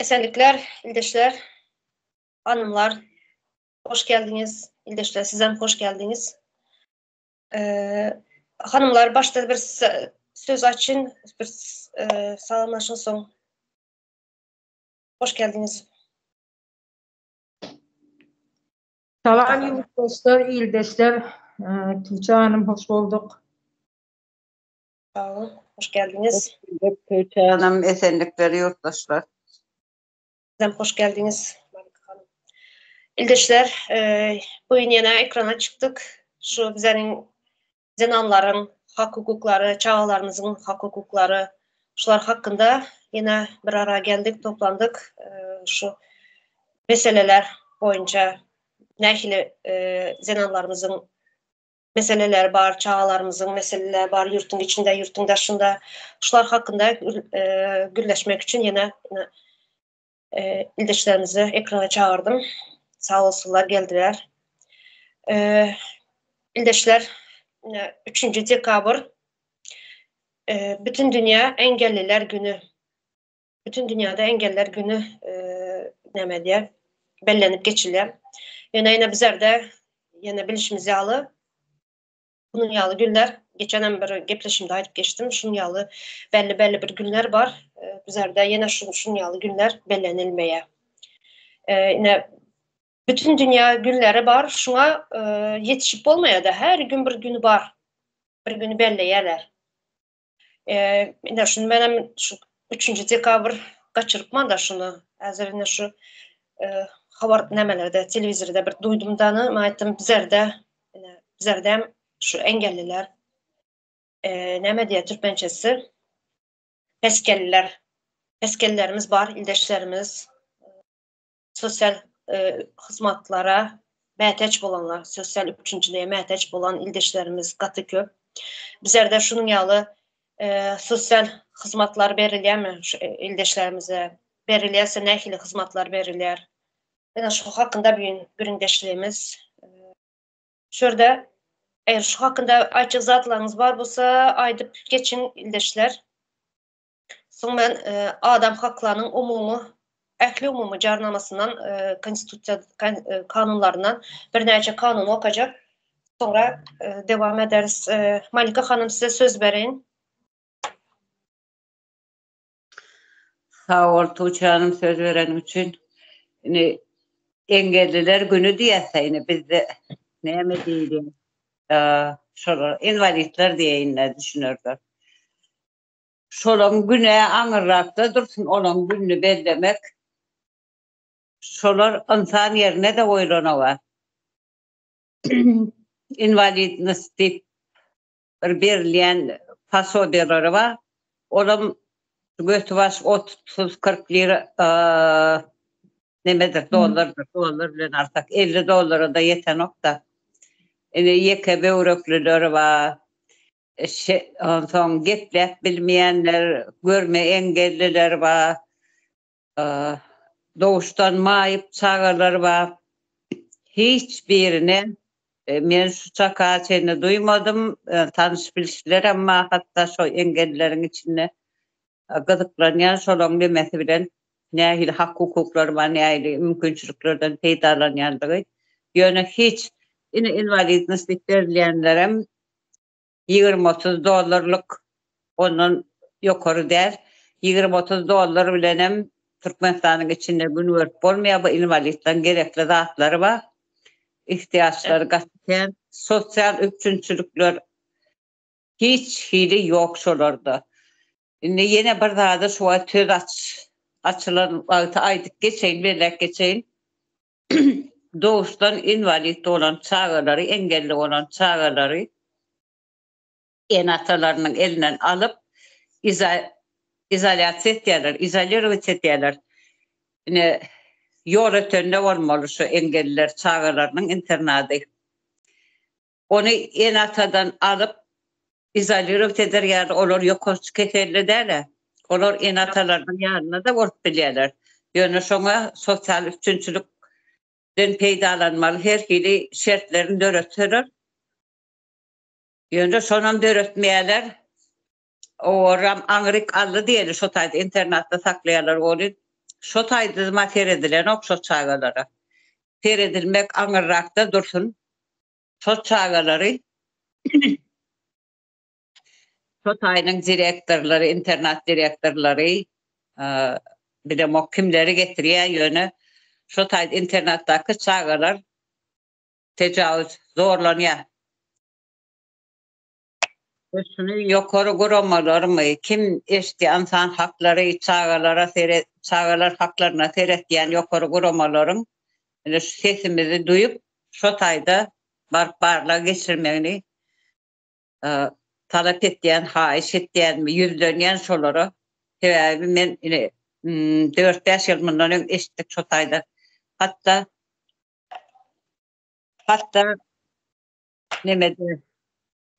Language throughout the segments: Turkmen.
Esenlikler, ildeşler, hanımlar, hoş geldiňiz. Ildeşler, sizem hoş geldiňiz. Ee, hanımlar, başda bir söz açyn, bir e, salamlaşyn soň. Hoş geldiňiz. Salam ýurtdaşlar, ildeşler. Tuğçe hanım hoş bulduk. Sag boluň, hoş geldiňiz. Tuğçe hanım, esenlikler ýurtdaşlar. Sizem hoş geldiňiz, Malika hanım. Ildeşler, bu gün ýene ekrana çykdyk. Şu bizleriň zenanlaryň hak-hukuklary, çagalarymyzyň hak-hukuklary, şular hakynda ýene bir ara geldik, toplandyk. Şu meseleler boýunça nähili zenanlarymyzyň meseleleri bar, çagalarymyzyň meseleleri bar ýurtuň içinde, ýurtuň daşynda. Şular hakynda gürleşmek üçin ýene ildeşlerimizi ekrana çagyrdym. Sag bolsunlar, geldiler. Ildeşler, üçünji dekabr Bütindünýä engelliler güni. Bütün dünýäde engeller güni näme diýer, bellenip geçilýär. Ýöne ýene bizlerde ýene bilişimiz ýaly bunuň ýaly günler, geçenem bir gepleşimde aýdyp geçdim, şunuň ýaly belli-belli bir günler bar. Bizlerde ýene şunuň ýaly günler bellenilmeýär. Ine bütün dünýä günleri bar, şuňa ýetişip bolmaýar-da, her gün bir güni bar. Bir güni belleýärler. Ine şuny menem şu üçünji dekabr gaçyrypman da şuny. Häzir ine şu habar nämelerde, telewizorda bir duýdum dany, men aýtdym bizerde, ine bizerde hem şu engelliler näme diýýär türkmençesi? Peskelliler. Peskellilerimiz bar, ildeşlerimiz. Sosial hyzmatlara mätäç bolanlar, sosial üpjünçilige mätäç bolan ildeşlerimiz gaty köp. Bizlerde şunuň ýaly sosial hyzmatlar berilýärmi şu ildeşlerimize? Berilýärse nähili hyzmatlar berilýär? Ine şu hakynda bu gün gürrüňdeşligimiz. Şu ýerde eger şu hakynda aýtjak zatlaryňyz bar bolsa aýdyp geçiň ildeşler. Soň men adam haklarynyň umumy ähliumumy jarnamasyndan konstitusiýa kanunlaryndan birnäçe kanuny okajak. Soňra dewam ederis. Malika hanym size söz bereýin. Sag bol Tuğçe hanym söz bereniň üçin. Indi engelliler güni diýäs-ä indi bizde näme diýilýär? Şolar inwalidler diýeýin-dä düşünerler. Şolaň günä aňyrrakda dursun olaň gününi bellemek. Şolar ynsan ýerine-de goýlanoga. Inwalidnost diýip bir berilýän posobiýalary bar. Olam göti-baş otuz-kyrk lira nemedir dollardyr, dollar bilen alsak 50 dollara-da ýetenok-da. Ine ýeke böwreklileri bar. Onsoň gepläp bilmeýänler, görme engelliler bar, doguşdan maýyp çagalar bar. Hiç birine men şu çaka çenli duýmadym. Tanyş-bilişlerem bar hatda şo engellileriň içinde gyzyklanýan şolaň nemesi bilen nähili hak-hukuklary bar, nähili mümkinçiliklerden peýdalanýandygy. Ýöne hiç ine inwalidnost diýip berilýänlerem Ýigrimi-otuz dollarlyk, ondan ýokary däl. Ýigrimi-otuz dollar bilenem Türkmenistanyň içinde gün görüp bolmaýar. Bu inwalidleriň gerekli zatlary bar. Ihtiýaçlary gaty kän. Sosial üpjünçilikler hiç hili ýok şolarda. Indi ýene bir zada şu wagt söz açylan wagty aýdyp geçeýin, belläp geçeýin. Doguşdan inwalid bolan çagalary, engelli bolan çagalary ene-atalarynyň elinden alyp, izolýasiýa etýärler, izolirowat edýärler. Ine, ýol ötende bolmaly şu engelliler çagalarynyň internady. Ony ene-atadan alyp, izolirowat eder ýaly olar ýokanç keselli däl-ä. Olar ene-atalarynyň ýanynda-da bolup bilýärler. Ýöne şoňa sosial üpjünçilikden peýdalanmaly her hili şertlerini döretseler, ýöne şonam döretmeýärler. Owaram aňryk aldy diýeli şo taýda internatda saklaýarlar ony. Şo taýdyma seredilenok şo çagalara. Seredilmek aňyrrakda dursun. Şo çagalary şo taýynyň direktorlary, internat direktorlary bilemok kimleri getirýär ýöne şo taýda internatdaky çagalar tejawüz zorlanýar. Şuny ýokary guramalarmy, kim eşitýär ynsan haklary, çagalara seret, çagalar haklaryna seretýän ýokary guramalaryň ine şu sesimizi duýup, şo taýda baryp barlag geçirmegini talap etýän, haýyş etýänmi, ýüzlenýän şolara. Sebäbi men ine dört-bäş ýyl mundan öň eşitdik şo taýda. Hatda hatda nemede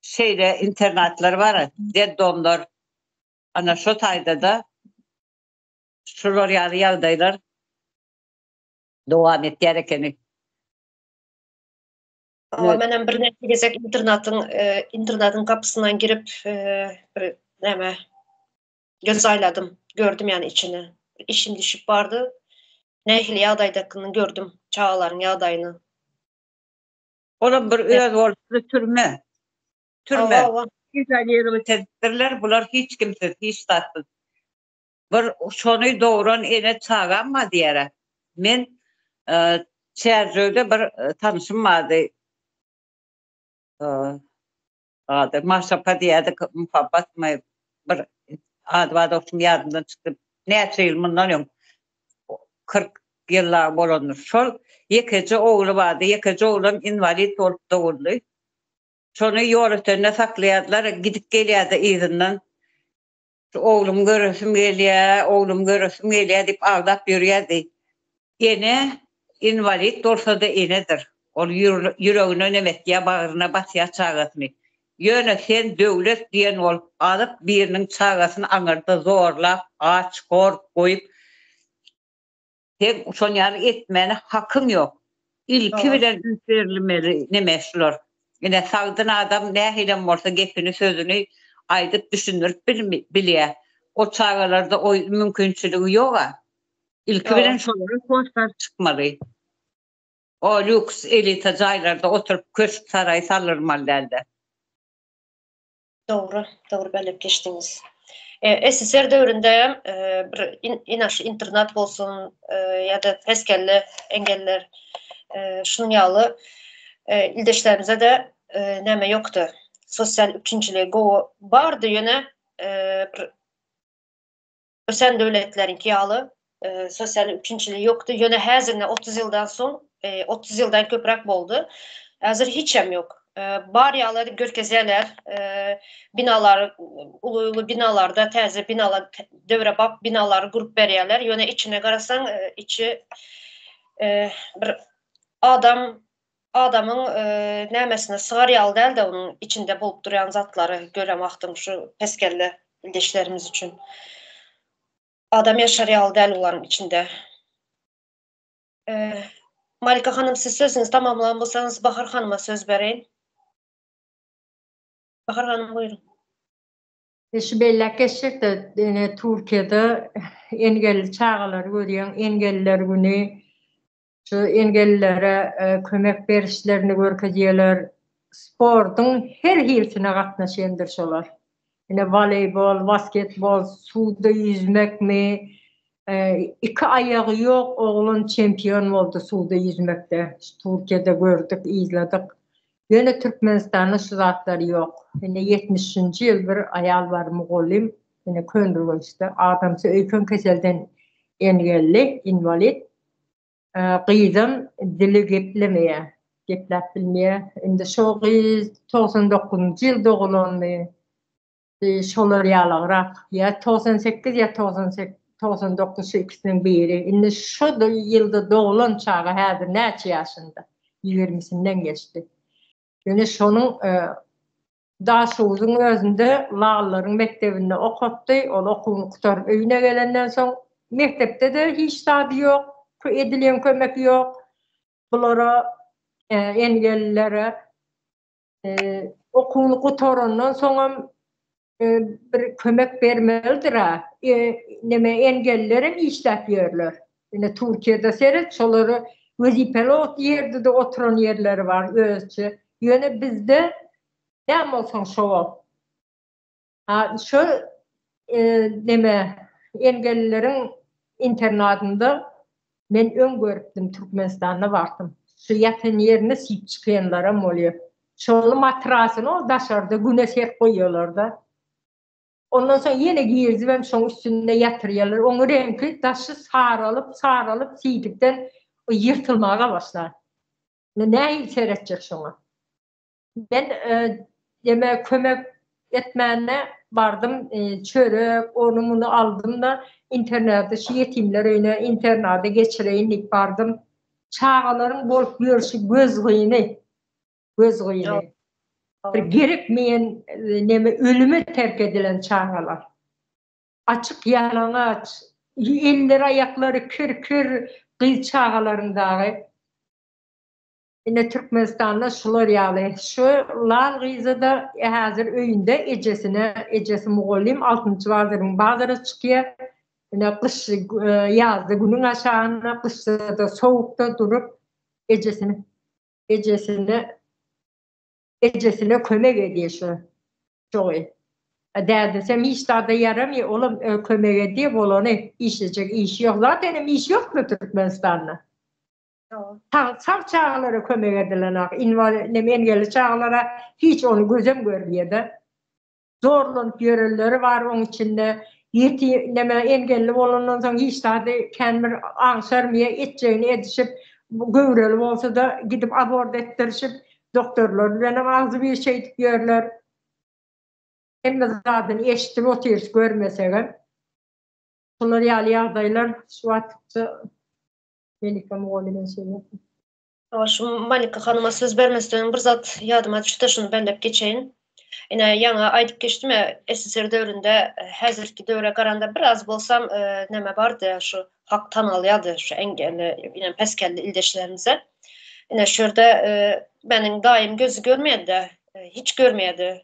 şeýle internatlar bar, detdomlar. Ana şo taýda-da şular ýaly ýagdaýlar dowam etýär ekeni. Hawa, menem birnäçe gezek internatyň e, internatyň gapysyndan girip e, bir näme göz aýladym, gördüm ýani içini. Işim düşüp bardy. Nähili ýagdaýdakyny gördüm, çagalaryň ýagdaýyny. Olam bir özboluşly türme. Türme. Hawa, hawa. Izolirowat edipdirler, bular hiç kimsiz, hiç zatsyz. Bir şony dogran ene çagam bar diýýär. Men Çärjewde bir tanşym bardy. Ady Maşapa diýýärdik, Muhabbatmy bir ady bar dogşum ýadymdan çykdy. Näçe ýyl mundan öň 40 ýyllar bolandyr. Şol ýekeje ogly bardy, ýekeje oglam inwalid bolup doguldy. Şony ýol ötende saklaýardylar, gidip gelýärdi yzyndan. Şu oglumy göresim gelýär, oglumy göresim gelýär diýip aglap ýörýärdi. Ene inwalid bolsa-da enedir. Ol ýüregine nemetýär, bagryna basýar çagasyny. Ýöne sen döwlet diýen bolup alyp biriniň çagasyny aňyrda zorlap, aç, hor goýup, Seň şon ýaly etmäne hakyň ýok. Ilki bilen üns berilmeli neme şular. Ine sagdyn adam nähilem bolsa gepini sözüni aýdyp düşündirip bilýä. O çagalarda o mümkinçiligi ýoga. Ilki bilen şolara hossar çykmaly. O lýuks elita jaýlarda oturyp köşk saraý saldyrmaly dälde. Dogry, dogry belläp geçdiňiz. SSR döwründe bir ina şu internat bolsun ýa-da peskelle engeller şunuň ýaly ildeşlerimize-de näme ýokdy. Sosial üpjünçiligi gowy bardy ýöne bir ösen döwletleriňki ýaly sosial üpjünçiligi ýokdy. Ýöne häzir ine 30 ýyldan soň, 30 ýyldan köpräk boldy. Häzir hiçem ýok. Bar ýaly edip görkezýärler. Binalar, uly-uly binalarda täze binalar, döwrebap binalary gurup berýärler. Ýöne içine garasaň, içi bir adam adamyň nämesine sygar ýaly däl-de onuň içinde bolup durýan zatlary gören wagtyň şu peskelle ildeşlerimiz üçin. Adam ýaşar ýaly däl olaryň içinde. Malika hanym siz sözüňizi tamamlan bolsaňyz Bahar hanyma söz bereýin. Bahar hanym buýruň. Şu belläp geçjekde ine Türkiýede engelli çagalary görýäň, engelliler güni şu engellilere kömek berişlerini görkezýärler. Sportuň her hilisine gatnaşýandyr şolar. Ine woleýbol, basketbol, suwda ýüzmekmi, iki aýagy ýok oglan çempion boldy suwda ýüzmekde. Şu Türkiýede gördük, yzladyk. Ýöne Türkmenistanda şu zatlar ýok. Ine ýetmişinji ýyl bir aýal bar mugallym, ine Köneürgençde adamsy öýken keselden engelli, inwalid. Gyzam dili geplemeýär, gepläp bilmeýär. Indi şo gyz 99-njy ýyl dogulandy. Şolar ýalagrak. Ýa 98 ýa 99 şu ikisiniň biri. Indi şo ýylda doglan çaga häzir näçe ýaşynda? Ýigrimisinden geçdi. Ýöne şonuň Daşoguzyň özünde lallaryň mekdebinde okatdy. Ol okuwyny gutaryp öýüne gelenden soň, mekdepde-de hiç zady ýok, edilýän kömek ýok. Bulara, engellilere okuwyny gutarandan soňam. bir kömek bermelidir-ä. Neme engellilerem işläp ýörler. Ine Türkiýede seret, şolary wezipeli ýerde-de oturan ýerleri bar özçe. Ýöne bizde näme bolsaň şo bol. A şo neme engellileriň internadynda men öň görüpdim Türkmenistanda wagtym. Şu ýatan ýerine siýip çykýanlaram bolýar. Şony matrasyny ol daşarda güne serip goýýarlar-da. Ondan soň ýene girizibem şoň üstünde ýatyrýarlar. Oň reňki daşy saralyp, saralyp siýdikden ýyrtylmaga başlar. Indi nähili seretjek şoňa? Men neme kömek etmäne bardym, çörek, ony-muny aldym-da, internada şu ýetimler öýüne internada geçireýin diýip bardym. Çagalaryň bolup ýörşi gözgyny, gözgyny. Bir gerekmeýän neme ölüme terk edilen çagalar. Açyk ýalaňaç, elleri aýaklary kir-kir gyz çagalaryň dagy. Ine Türkmenistanda şular ýaly. Şu lal gyzy-da häzir öýünde ejesine, ejesi mugallym altynjy bazaryň bazara çykýar. Ine gyş ýazda günüň aşagynda, gyşda-da sowukda durup ejesine ejesine ejesine kömek edýär şu şogy. Dädesem hiç zada ýaramaýar, olam kömek edýär bolany, işlejek işi ýok. Zatenem iş ýok-da Türkmenistanda. Sag sag çagalara kömek edilenok, inwalid neme engelli çagalara hiç ony gözem görmeýärde. Zorlanyp ýörenleri bar oň içinde. Ýeti neme engelli bolandan soň hiç zady kän bir aňşarmaýar, etjegini edişip, göwreli bolsa-da gidip abort etdirişip, doktorlar bilenem agzybir şeýdip ýörler. Hemme zadyny eşidip otyrys görmesegem. Şular ýaly ýagdaýlar şu wagtça Melike mugallym men şeýle. Hawa şu Malika hanyma söz bermesden öň bir zat ýadyma düşdi şuny belläp geçeýin. Ine ýaňy aýdyp geçdim-ä SSR döwründe häzirki döwre garanda biraz bolsam neme bardy şu hak tanalýardy şu engelli ine peskelli ildeşlerimize. Ine şu ýerde meniň daýym gözi görmeýärdi hiç görmeýärdi.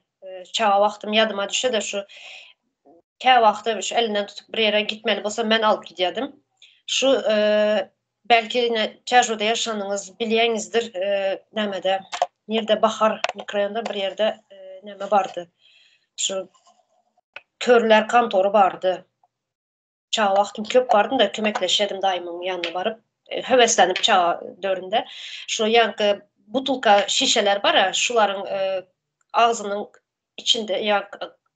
Çaga wagtym ýadyma düşede şu käwagty şu elinden tutup bir ýere gitmeli bolsa men alyp gidýärdim. Şu belki ine Çärjewde ýaşanyňyz bilýäňizdir nämede nirde Bahar mikroýonda bir ýerde näme bardy. Şu körler kontory bardy. Çaga wagtym köp bardym-da kömekleşýärdim daýymyň ýanyna baryp. Höweslenip çaga döwründe. Şu ýaňky butulka şişeler bar-a, şularyň agzynyň içinde ýa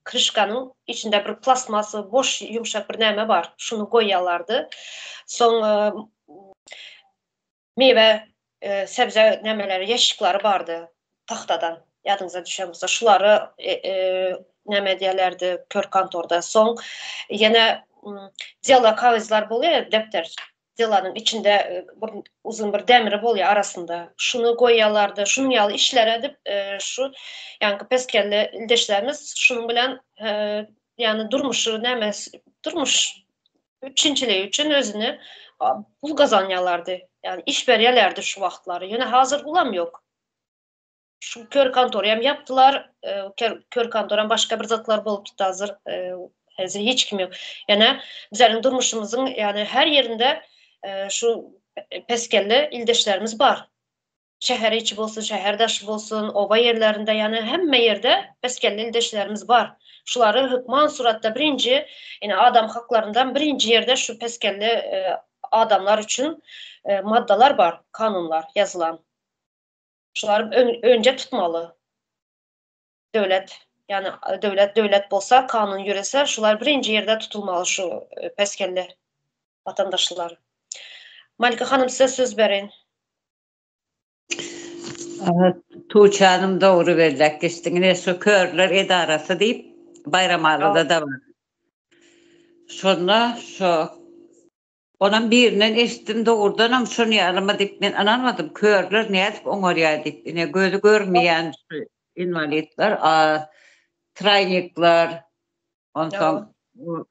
kryşkanyň içinde bir plastmassa boş ýumşak bir näme bar, şuny goýýarlardy. Soň miwe, sebze nämeleri, ýaşşiklary bardy tagtadan, ýadyňyza düşen bolsa, şulary näme edýärlerdi kör kontorda. Soň ýene dela kagyzlar bolýar, depder Delanyň içinde bir uzyn bir demiri bolýar arasynda. Şuny goýýarlardy. Şunuň ýaly işler edip, şu ýaňky pes kelle ildeşlerimiz şunuň bilen ýagny durmuşy näme durmuş üpjünçiligi üçin özüne pul gazanýarlardy. Ýagny iş berýärlerdi şu wagtlary. Ýöne hazir ulam ýok. Şu kör kontory hem ýapdylar. Kör kontor hem başga bir zatlar bolup gitdi hazir. Häzir hiç kim ýok. Ýöne bizleriň durmuşymyzyň ýagny her ýerinde şu peskelle ildeşlerimiz bar. Şäher içi bolsun, şäher daşy bolsun, oba ýerlerinde ýagny hemme ýerde peskelle ildeşlerimiz bar. Şulary hökman suratda birinji, ýani adam haklaryndan birinji ýerde şu peskelle adamlar üçin maddalar bar, kanunlar ýazylan. Şulary önje tutmaly. Döwlet, ýagny döwlet döwlet bolsa, kanun ýörese, şular birinji ýerde tutulmaly şu peskelle watandaşlar. Malika hanym size söz bereýin. Tuğçe hanım dogry belläp geçdiň. Ine şu körler edarasy diýip Baýramalyda da bar. Şonda şu Onam birinden eşitdim dogrudanam şony ýalymy diýip men ynanmadym körler nädip oňarýar diýip ine gözi görmeýän şu inwalidler a traýnikler onsoň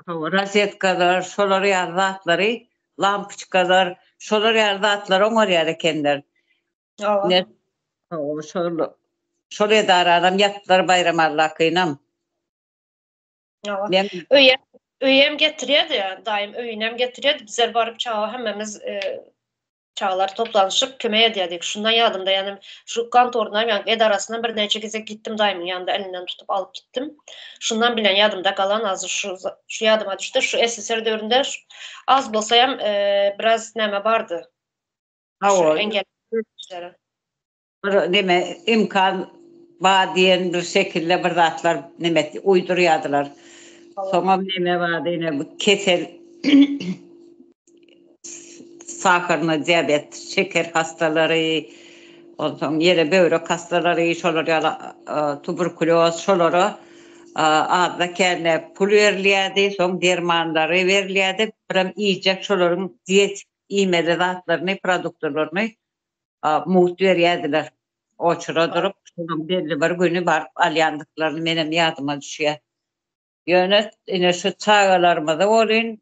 rozetkalar şolar ýaly zatlary lampoçkalar şolar ýaly zatlary oňarýar ekenler. Ine şol şol edaranam ýapdylar Baýramallakynam. Men öýe öýem getirýärdi, daýym öýünem getirýärdi. Bizler baryp çaga hemmemiz e, çagalar toplanyşyp kömek edýärdik. Şundan ýadymda, ýani şu kontoryna, ýani edarasyna birnäçe gezek gitdim daýymyň ýanynda elinden tutup alyp gitdim. Şundan bilen ýadymda galan az şu şu ýadyma düşdi. Şu SSR döwründe az bolsa hem e, biraz näme bardy. Hawa. Engel Bir neme imkan bar diýen bir şekilde bir zatlar neme uýdurýardylar. Soňam neme bardy ine bu kesel saharny diabet, şeker hastalary, onsoň ýene böwrek hastalary, şolar ýaly tuberkulýoz şolara azda-kände pul berilýärdi, soň dermanlary berilýärdi, birem iýjek şolaryň dietik iýmeli zatlaryny, produktalaryny mugt berýärdiler. Oçura durup, şonuň belli bir güni baryp alýandyklaryny menem ýadyma düşýär. Ýöne ine şu çagalarymyzy welin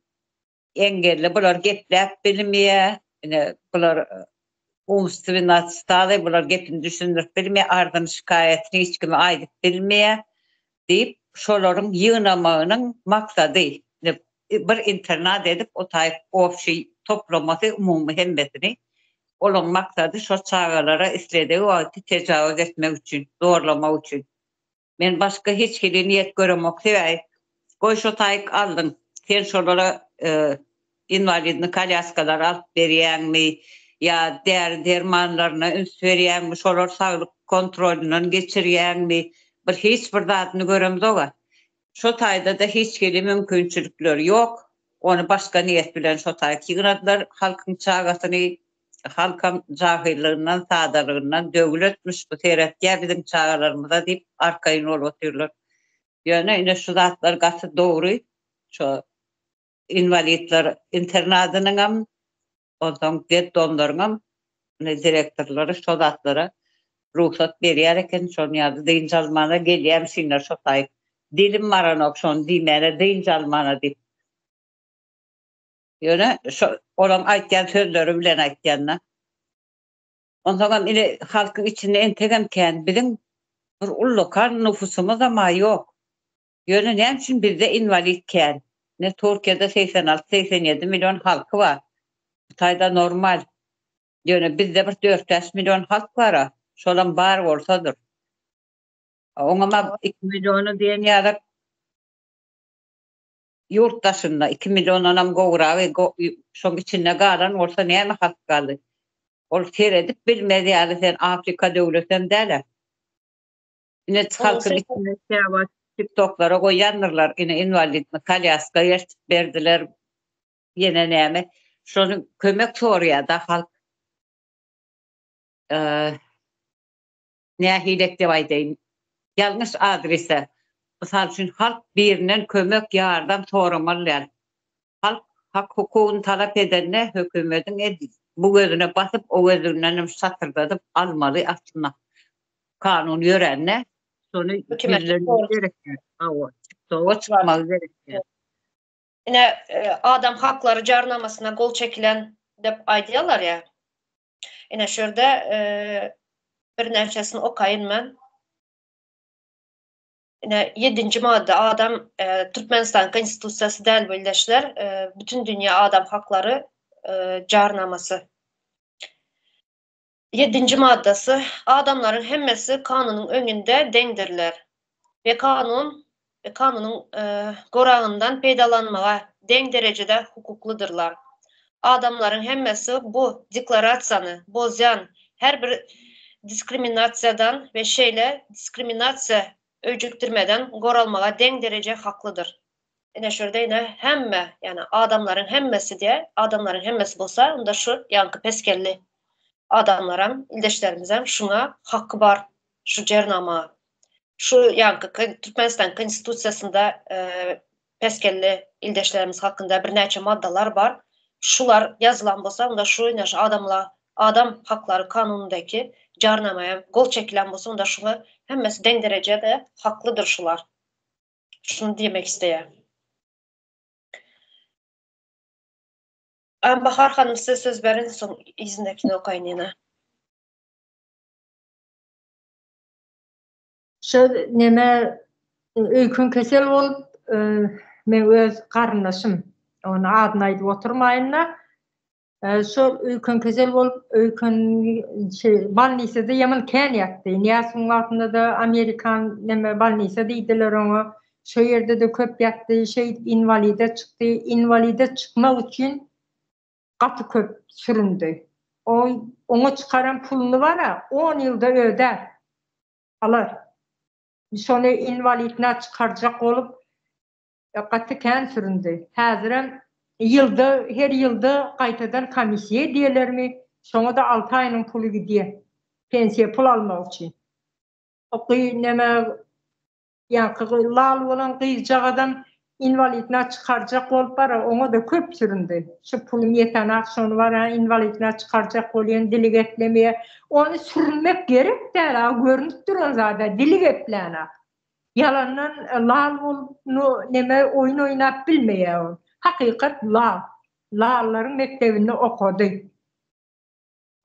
engelli bular gepläp bilmeýär, ine bular umstwennä otstaly, bular gepini düşündirip bilmeýär, arzyny şikaýatyny hiç kime aýdyp bilmeýär diýip, şolaryň ýygnamagynyň maksady ine bir internat edip o taýyp obşiý toplamasy umumy hemmesini olaň maksady şo çagalara isledigi wagty tejawüz etmek üçin, zorlamak üçin. Men başga hiç hili niýet göremok sebäbi goý şo taýyk aldyň sen şolara inwalidny kolýaskalar alyp berýäňmi ýa däri dermanlaryna üns berýäňmi şolar saglyk kontrolyndan geçirýäňmi bir hiç bir zadyny göremzoga Şo taýda-da hiç hili mümkinçilikleri ýok. Ony başga niýet bilen şo taýy ýygnadylar. Halkyň çagasyny halkam jahyllygyndan, sadalygyndan döwletmiş bu seretýär biziň çagalarymyza diýip arkaýyn bolup otyrlar. Ýöne ine şu zatlar gaty dogry. Şo inwalidler internadynyňam Onsoň detdomlaryňam ine direktorlary şo zatlara rugsat berýär eken, şony ýaly dynç almana gelýämişinler şo taýyp. Dilim baranok şony diýmäne dynç almana diýip. Ýöne şo olaň aýtýan sözleri bilen aýtýan-da. Onsoňam ine halkyň içinde entegem kän biziň bir ullakan nufusymyzam-a ýok. Ýöne näme üçin bizde inwalid kän? Ine Türkiýede 86, 87 million halky bar. Bu taýda normal. Ýöne bizde bir 4-5 million halk bar-a. Şolam bar bolsadyr. Oňam 2 milliony diýen ýaly ýurt daşynda 2 milliondanam gowragy şoň içinde galan bolsa näme halk galdy? Ol seredip bilmez ýaly sen Afrika döwletem däl-ä. Ine halkyň içinde käwagt tiktoklara goýýandyrlar, ine inwalidni kolýaska eltip berdiler, ýene näme. Şony kömek soraýar-da halk. Nähili diýip aýdaýyn, ýalňyş adrese. Mysal üçin, halk birinden kömek, ýardam soramaly däl. Halk hak-hukugyny talap edende hökümediň edil bu gözüne basyp, o gözünden şatyrdadyp almaly aslynda. Kanun ýörände şony ýüzlenmegi gerek. Hawa, TikToka çykmagy gerek. Ine, adam haklary jarnamasyna gol çekilen dep aýdýarlar ýa. Ine, şu ýerde birnäçesini okaýyn men. Ine, ýedinji madda adam Türkmenistan Konstitusiýasy däl bu ildeşler, Bütindünýä adam haklary jarnamasy. Ýedinji maddasy, Adamlaryň hemmesi kanunyň öňünde deňdirler we kanun we kanunyň goragyndan peýdalanmaga deň derejede hukuklydyrlar. Adamlaryň hemmesi bu Deklarasiýany bozýan her bir diskriminasiýadan we şeýle diskriminasiýa öjükdirmeden goralmaga deň dereje haklydyr. Ine şu ýerde ine hemme, ýagny adamlaryň hemmesi diýýär. Adamlaryň hemmesi bolsa, onda şu ýaňky pesgelli adamlaram, ildeşlerimizem şuňa haky bar, şu jernama. Şu ýaňky Türkmenistan Konstitusiýasynda pesgelli ildeşlerimiz hakynda birnäçe maddalar bar. Şular ýazylan bolsa, onda şu ine şu adamla adam haklary kanunyndaky jarnamaýa gol çekilen bolsa, onda şuňa hemmesi deň derejede haklydyr şular. Şuny diýmek isleýär. Bahar hanym size söz berin soň yzyndakyny okaýyn ýene. Şo neme öýken kesel bolup. meň öz garyndaşym, ony adyny aýdyp oturmaýyn-da, şol öýken kesel bolup, öýken şey bolnisada ýaman kän ýatdy. Nyýazowyň wagtynda-da amerikan neme bolnisa diýdiler oňa. Şo ýerde-de köp ýatdy, şeýdip inwalide çykdy. Inwalide çykmak üçin gaty köp süründi. O oňa çykaran puluny bar-a, on ýylda ödär, alar. Şony inwalidna çykarjak bolup gaty kän süründi. Häzirem ýylda, her ýylda gaýtadan komissiýa edýärlermi, şoňa-da alty aýynyň puly gidýär. Pensiýa pul almak üçin. O gyz neme ýaňky lal bolan gyzjagazam inwalidna çykarjak bolup bara, oňa-da köp süründi. Şu pulum ýetenak, şony bara inwalidna çykarjak bolýan, dili geplemeýär. Ony sürünmek gerek däl-a, görnüp duran zat-a, dili geplänak. Ýalandan lal bolup no neme oýun oýnap bilmeýär ol. Hakykat lal. Lallaryň mekdebinde okady.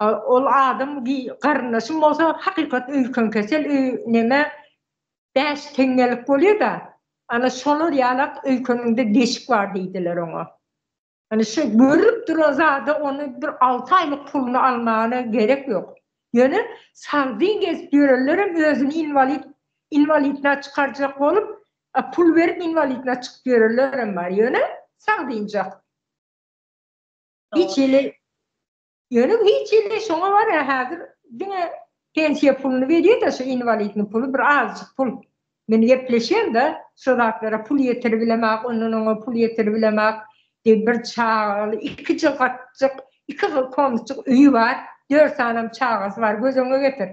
Ol adam garyndaşym bolsa hakykat öýkenkesel öý neme bäş teňňelik bolýada ana şolar ýalak öýkeninde deşik bar diýdiler oňa. Ana şu görüp duran zada ony bir alty aýlyk puluny almagyna gerek ýok. Ýöne sagdyn gezip ýörenlerem özüni inwalid inwalidna çykarjak bolup pul berip inwalidna çykyp ýörenlerem bar. Ýöne sagdynjak. Hiç hili Ýöne hiç hili şoňa bar-a häzir diňe pensiýa puluny berýär-de şu inwalidniý puly bir azajyk pul. Men gepleşýän-de şo zatlara pul ýetiribilemak ondan oňa pul ýetiribilemak diýip bir çagaly ikije gatjyk iki komnatjyk öýi bar dört sanam çagasy bar göz öňüňe getir.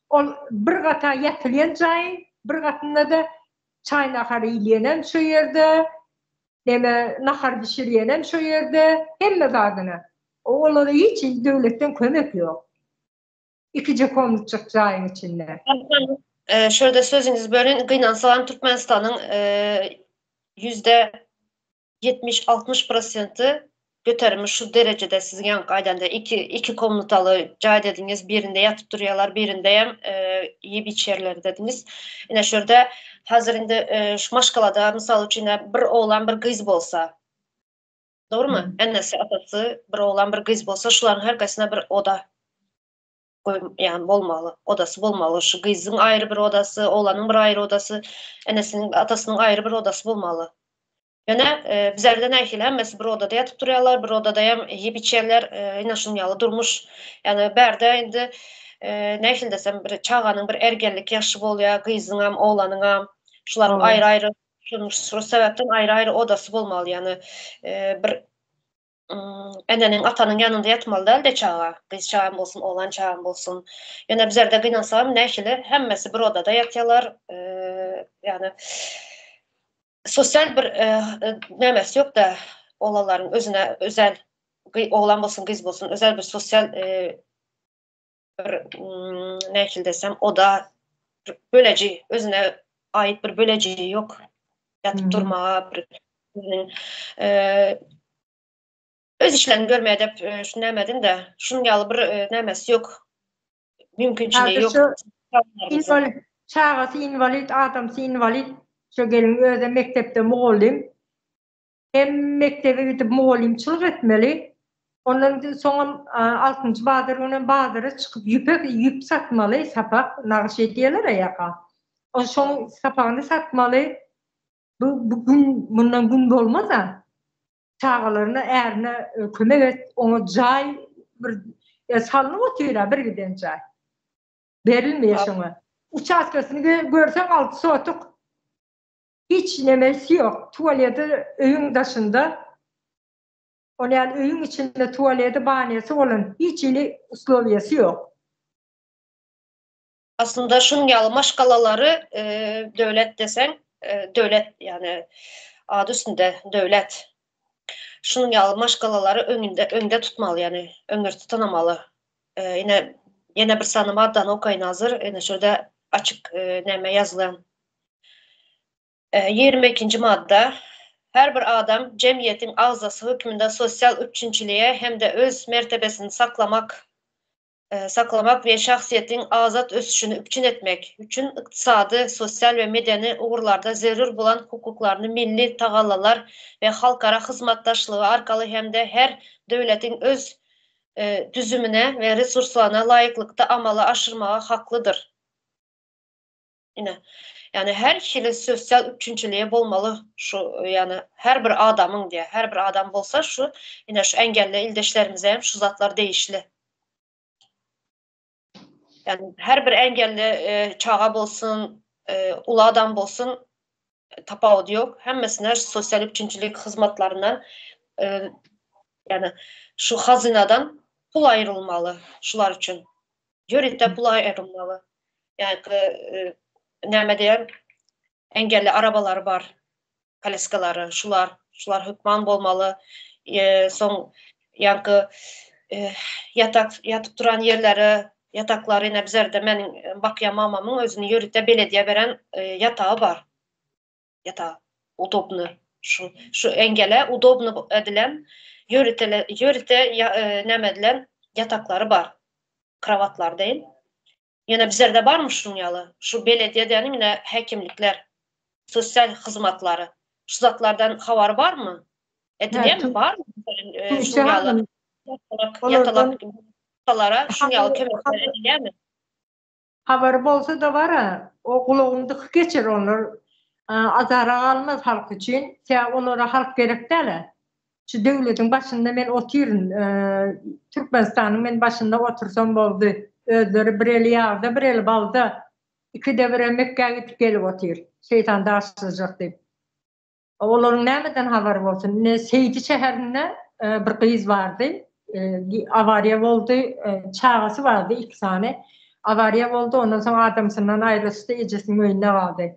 Ol bir gata ýatylýan jaýy bir gatynda-da çaý-nahar iýilýänem şo ýerde neme nahar bişirýänem şo ýerde hemme zadyna. Olara hiç hili döwletden kömek ýok. Ikije komnatjyk jaýyň içinde. Şu ýerde sözüňizi bölin, gynansagam Türkmenistanyň %70, 60 prosenti göterimi şu derejede siziň ýaňky aýdanda iki iki komnataly jaý dediňiz, birinde ýatyp durýarlar, birindem iýip içýärler dediňiz. Ine şu ýerde hazir indi şu maşgalada mysal üçin bir oglan bir gyz bolsa, Dogrumy? Enesi, atasy, bir oglan, bir gyz bolsa, şularyň her gaýsyna bir oda goý, ýagny bolmaly, odasy bolmaly. Şu gyzyň aýry bir odasy, oglanyň bir aýry odasy, enesiniň, atasynyň aýry bir odasy bolmaly. Ýöne bizlerde nähili hemmesi bir odada ýatyp durýarlar, bir odada hem iýip içýärler, ine şunuň ýaly durmuş. Ýagny bärde indi nähili desem bir çaganyň bir ergenlik ýaşy bolýar, gyzyňam, oglanyňam. Şularyň aýry-aýry Şu sebäpden aýry-aýry odasy bolmaly, ýagny bir eneniň, atanyň ýanynda ýatmaly däl-de çaga, gyz çagam bolsun, oglan çagam bolsun. Ýöne bizlerde gynansagam nähili, hemmesi bir odada ýatýarlar, ýagny sosial bir nämesi ýok-da, oglanlaryň özüne özel, oglan bolsun, gyz bolsun, özel bir sosial bir nähili desem oda bölejigi özüne aýyt bir bölejigi ýok. Ýatyp durmaga bir öz işlerini görmäge dep şu näme de şunuň ýaly bir nämesi ýok. Mümkinçiligi ýok. Inwalid, çagasy inwalid, adamsy inwalid. Şo gelin özem mekdepde mugallym. Hem mekdebe gidip mugallymçylyk etmeli, ondan soňam altynjy bazar günem bazara çykyp ýüpek, ýüp satmaly, sapak, nagyş edýärler-ä ýaka. O şoň sapagyny satmaly. Bu bu gün mundan gün bolmaz-a. Çagalaryna, ärine kömek et, oňa jaý bir salnyp otyr-a bir giden jaý. Berilmeýär şoňa. Uçastkasyny görseň alty sotuk. Hiç nemesi ýok. Tualeti öýüň daşynda. Ol ýaly öýüň içinde tualeti, banýasy bolan hiç hili uslowiýasy ýok. Aslynda şunuň ýaly maşgalalary döwlet deseň, döwlet ýagny ady üstünde döwlet. Şunuň ýaly maşgalalary öňünde öňde tutmaly ýagny öňürti tanamaly. Ine ýene bir sany maddany okaýyn hazir. Ine şurada açyk näme ýazylan. 22-nji madda. Her bir adam jemgyýetiň agzasy hökmünde sosial üpjünçilige hem-de öz mertebesini saklamak. saklamak we şahsyýetiň azat ösüşini üpjün etmek üçin ykdysady, sosial we medeni ugurlarda zerur bolan hukuklaryny milli tagallalar we halkara hyzmatdaşlygy arkaly hem-de her döwletiň öz düzümine we resurslaryna laýyklykda amala aşyrmaga haklydyr. Ine, ýagny her hili sosial üpjünçiligi bolmaly şu, ýagny her bir adamyň diýýär, her bir adam bolsa şu, ine şu engelli ildeşlerimize hem şu zatlar degişli. Ýagny her bir engelli çaga bolsun, uly adam bolsun tapawudy ýok, hemmesine sosial üpjünçilik hyzmatlaryndan ýagny şu hazynadan pul aýrylmaly şular üçin. Ýörite pul aýrylmaly. Ýa-da näme diýer, engelli arabalary bar, koleskalary, şular, şular hökman bolmaly. Soň ýaňky ýatak, ýatyp duran ýerleri, ýataklary ine bizerde meniň bakýan mamamyň özüni ýörite belediýe beren ýatagy bar. Ýatagy udobny. Şu, şu engele udobny edilen ýörite, ýörite näme edilen ýataklary bar. Krowatlar deýin. Ýöne bizlerde barmy şunuň ýaly? Şu belediýe diýenim ine häkimlikler, sosial hyzmatlary. Şu zatlardan habary barmy? Edilýärmi? Barmy? Şunuň ýaly ýatalak ýatalak şunuň ýaly kömekler edilýärmi? Habary bolsa-da bar-a, o gulagyny dykyp geçer onlar. Azara galmaz halk üçin. Sebäbi olara halk gerek däl-ä. Şu döwletiň başynda men otyryn, Türkmenistanyň men başynda otursam boldy. Özleri bir eli ýagda, bir eli balda. Ikide birem Mekgä gidip gelip otyr. Şeýtan daşlajak diýip. Olaryň nämeden habary bolsun? Ine Seýdi şäherinde bir gyz bardy. Awariýa boldy. Çagasy bardy iki sany. Awariýa boldy. Ondan soň adamsyndan aýrylyşdy, ejesiniň öýünde galdy.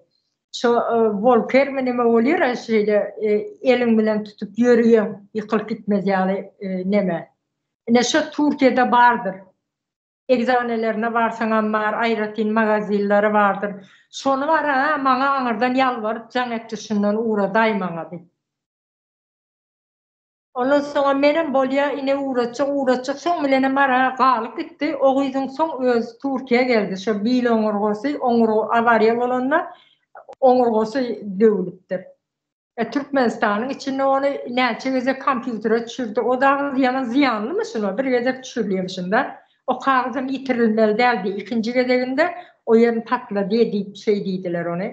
Şo wolkermi neme bolýar-a şeýle eliň bilen tutup ýörüýeň ýykylyp gitmez ýaly neme. Ine şo Türkiýede bardyr. Egzanelerine barsaňam bar, aýratyn magazinleri bardyr. Şony bar-a maňa aňyrdan ýalbaryp jaň etdi şundan ugradaý maňa diýip. Ondan soňam menem bolýa ine ugratjak ugratjak soň bilenem ara galyp gitdi o gyzyň soň özi Türkiýä geldi şo bil oňurgasy oňurga awariýa bolanda oňurgasy döwülipdir. E Türkmenistanyň içinde ony näçe gezek kompýutere düşürdi o dagy ýaman zyýanlymy şuna bir gezek düşürilýämişin-da o kagyzam ýitirilmeli däldi ikinji gezeginde o ýerini patladýa diýip şeý diýdiler ony.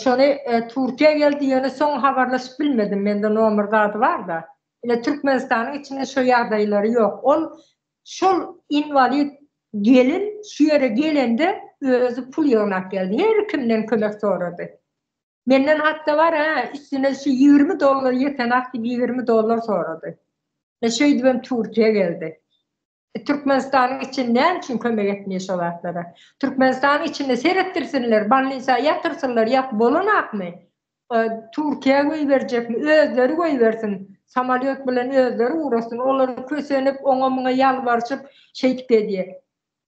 Şony Türkiýä geldi ýöne soň habarlaşyp bilmedim mende nomer zady barda. Ine Türkmenistanyň içinde şo ýagdaýlary ýok. Ol şol inwalid gelin şu ýere gelende özi pul ýygnap geldi. Her kimden kömek sorady. Menden hatda bar hä üstüne şu 20 dollar ýetenak diýip 20 dollar sorady. E şeýdibem Türkiýä geldi. Türkmenistanyň içinde näme üçin kömek etmeýär şo zatlara? Türkmenistanyň içinde seretdirsinler, bolnisa ýatyrsynlar, ýa bolanakmy? Türkiýä goýberjekmi? Özleri goýbersin. Samolýot bilen özleri ugrasyn. Olar kösenip, oňa-muňa ýalbarşyp şeýdip gezýär.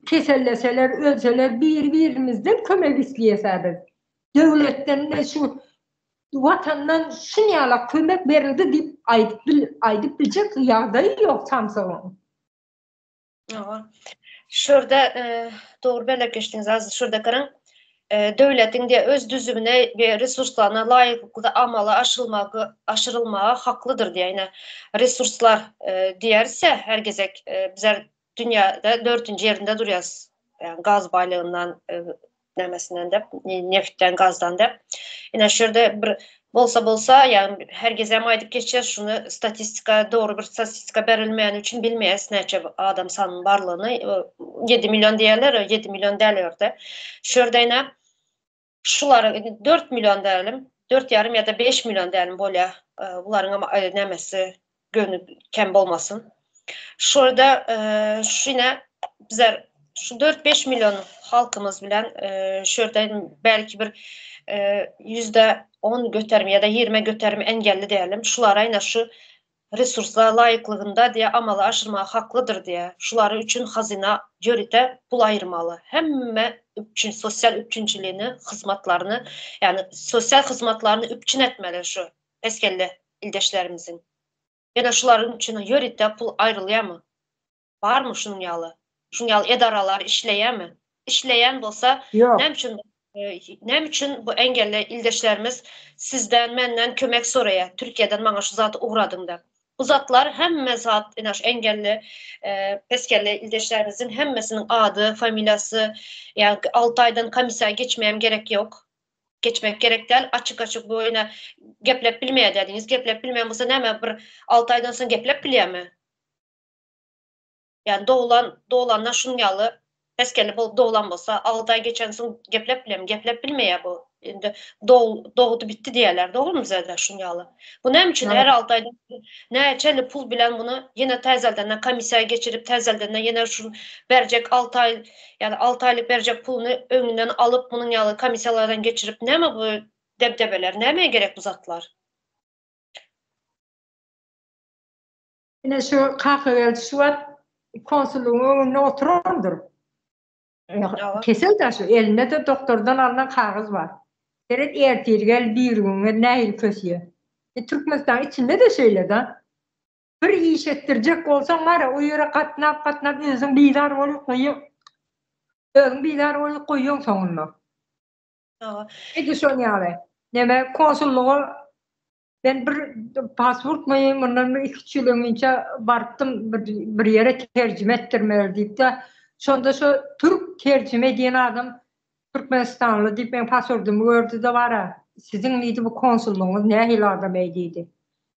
Keselleseler, ölseler biri-birimizden kömek isleýäs-ä biz. Döwletden şu Watandan şunýala kömek berildi diýip aýdyp bil aýdyp biljek ýagdaýy ýok samsygyň. Hawa. Şurda dogry belläp geçdiňiz az şurda garaň. Döwletiň diýe öz düzümine we resurslaryna laýyklykda amala aşyrylmagy aşyrylmaga haklydyr diýe ine resurslar diýerse her gezek bizler dünýäde dördünji ýerinde durýas. Ýagny gaz baýlygyndan nämesinden dep, neftden, gazdan dep. Ine şu ýerde bir bolsa bolsa, ýagny her gezem aýdyp geçýäs şuny statistika dogry bir statistika berilmeýäni üçin bilmeýäs näçe adam sanynyň barlygyny. 7 million diýýärler, 7 million däl ýerde. Şu ýerde ine şulary 4 million dälim, 4 ýarym ýa-da 5 million dälim bolýar. Bularyň hem nämesi göwni kem bolmasyn. Şurada şu ine bizler şu 4-5 million halkymyz bilen şu ýerde belki bir %10 göterim ýa-da 20 göterim engelli diýelim. Şulara ine şu resurslar laýyklygynda diýe amala aşyrmaga haklydyr diýe. Şulary üçin hazyna ýörite pul aýyrmaly. Hemme üpjün sosial üpjünçiligini, hyzmatlaryny, ýagny sosial hyzmatlaryny üpjün etmeli şu pes kelle ildeşlerimiziň. Ýöne şularyň üçin ýörite pul aýrylýarmy? Barmy şunuň ýaly? Şuň ýaly edaralar işleýärmi? Işleýän bolsa, näme üçin näme üçin bu engelli ildeşlerimiz sizden, menden kömek soraýar, Türkiýeden maňa şu zady ugradyň diýip. Bu zatlar hemme zat ine şu engelli, pesgelli ildeşlerimiziň hemmesiniň ady, familiýasy, ýa 6 aýdan komissiýa geçmegem gerek ýok. Geçmek gerek däl, açyk-açyk bu ine geplep bilmeýär diýdiňiz. Geplep bilmeýän bolsa näme bir 6 aýdan soň geplep bilýärmi? Ýani doglan, doglandan şunuň ýaly pes-kelle bolup doglan bolsa, 6 aý geçensoň geplep bilermi? Geplep bilmeýär bu. Indi dog, dogdy bitdi diýýärler. Dogrumy bizede şunuň ýaly? Bu näme üçin her 6 aýda näçeli pul bilen muny ýene täzeldenden komissiýa geçirip, täzeldenden ýene şu berjek 6 aý, ýani 6 aýlyk berjek puluny öňünden alyp, munuň ýaly komissiýalardan geçirip, näme bu debdebeler, nämä gerek bu zatlar? Ine şu Kakageldi şu wagt konsullygyň öňünde oturandyr. Kesel daşy, elinde-de doktordan alnan kagyz bar. Seret ertir gel, birigün gel nähili kösýär. E, Türkmenistanyň içinde-de şeýle-de. Bir iş etdirjek bolsaň gara, o ýere gatnap-gatnap özüň bizar bolup goýýaň. Özüň bizar bolup goýýaň soňunda. Edil şoň ýaly. Neme konsullyga Men bir pasportmy mundan bir iki-üç ýyl öňinçä barypdym bir bir ýere terjime etdirmeli diýip-de, şonda şo türk terjime edýän adam türkmenistanly diýip meň pasportymy gördi-de bara, siziň diýdi bu konsullygyňyz nähili adam-eý diýdi.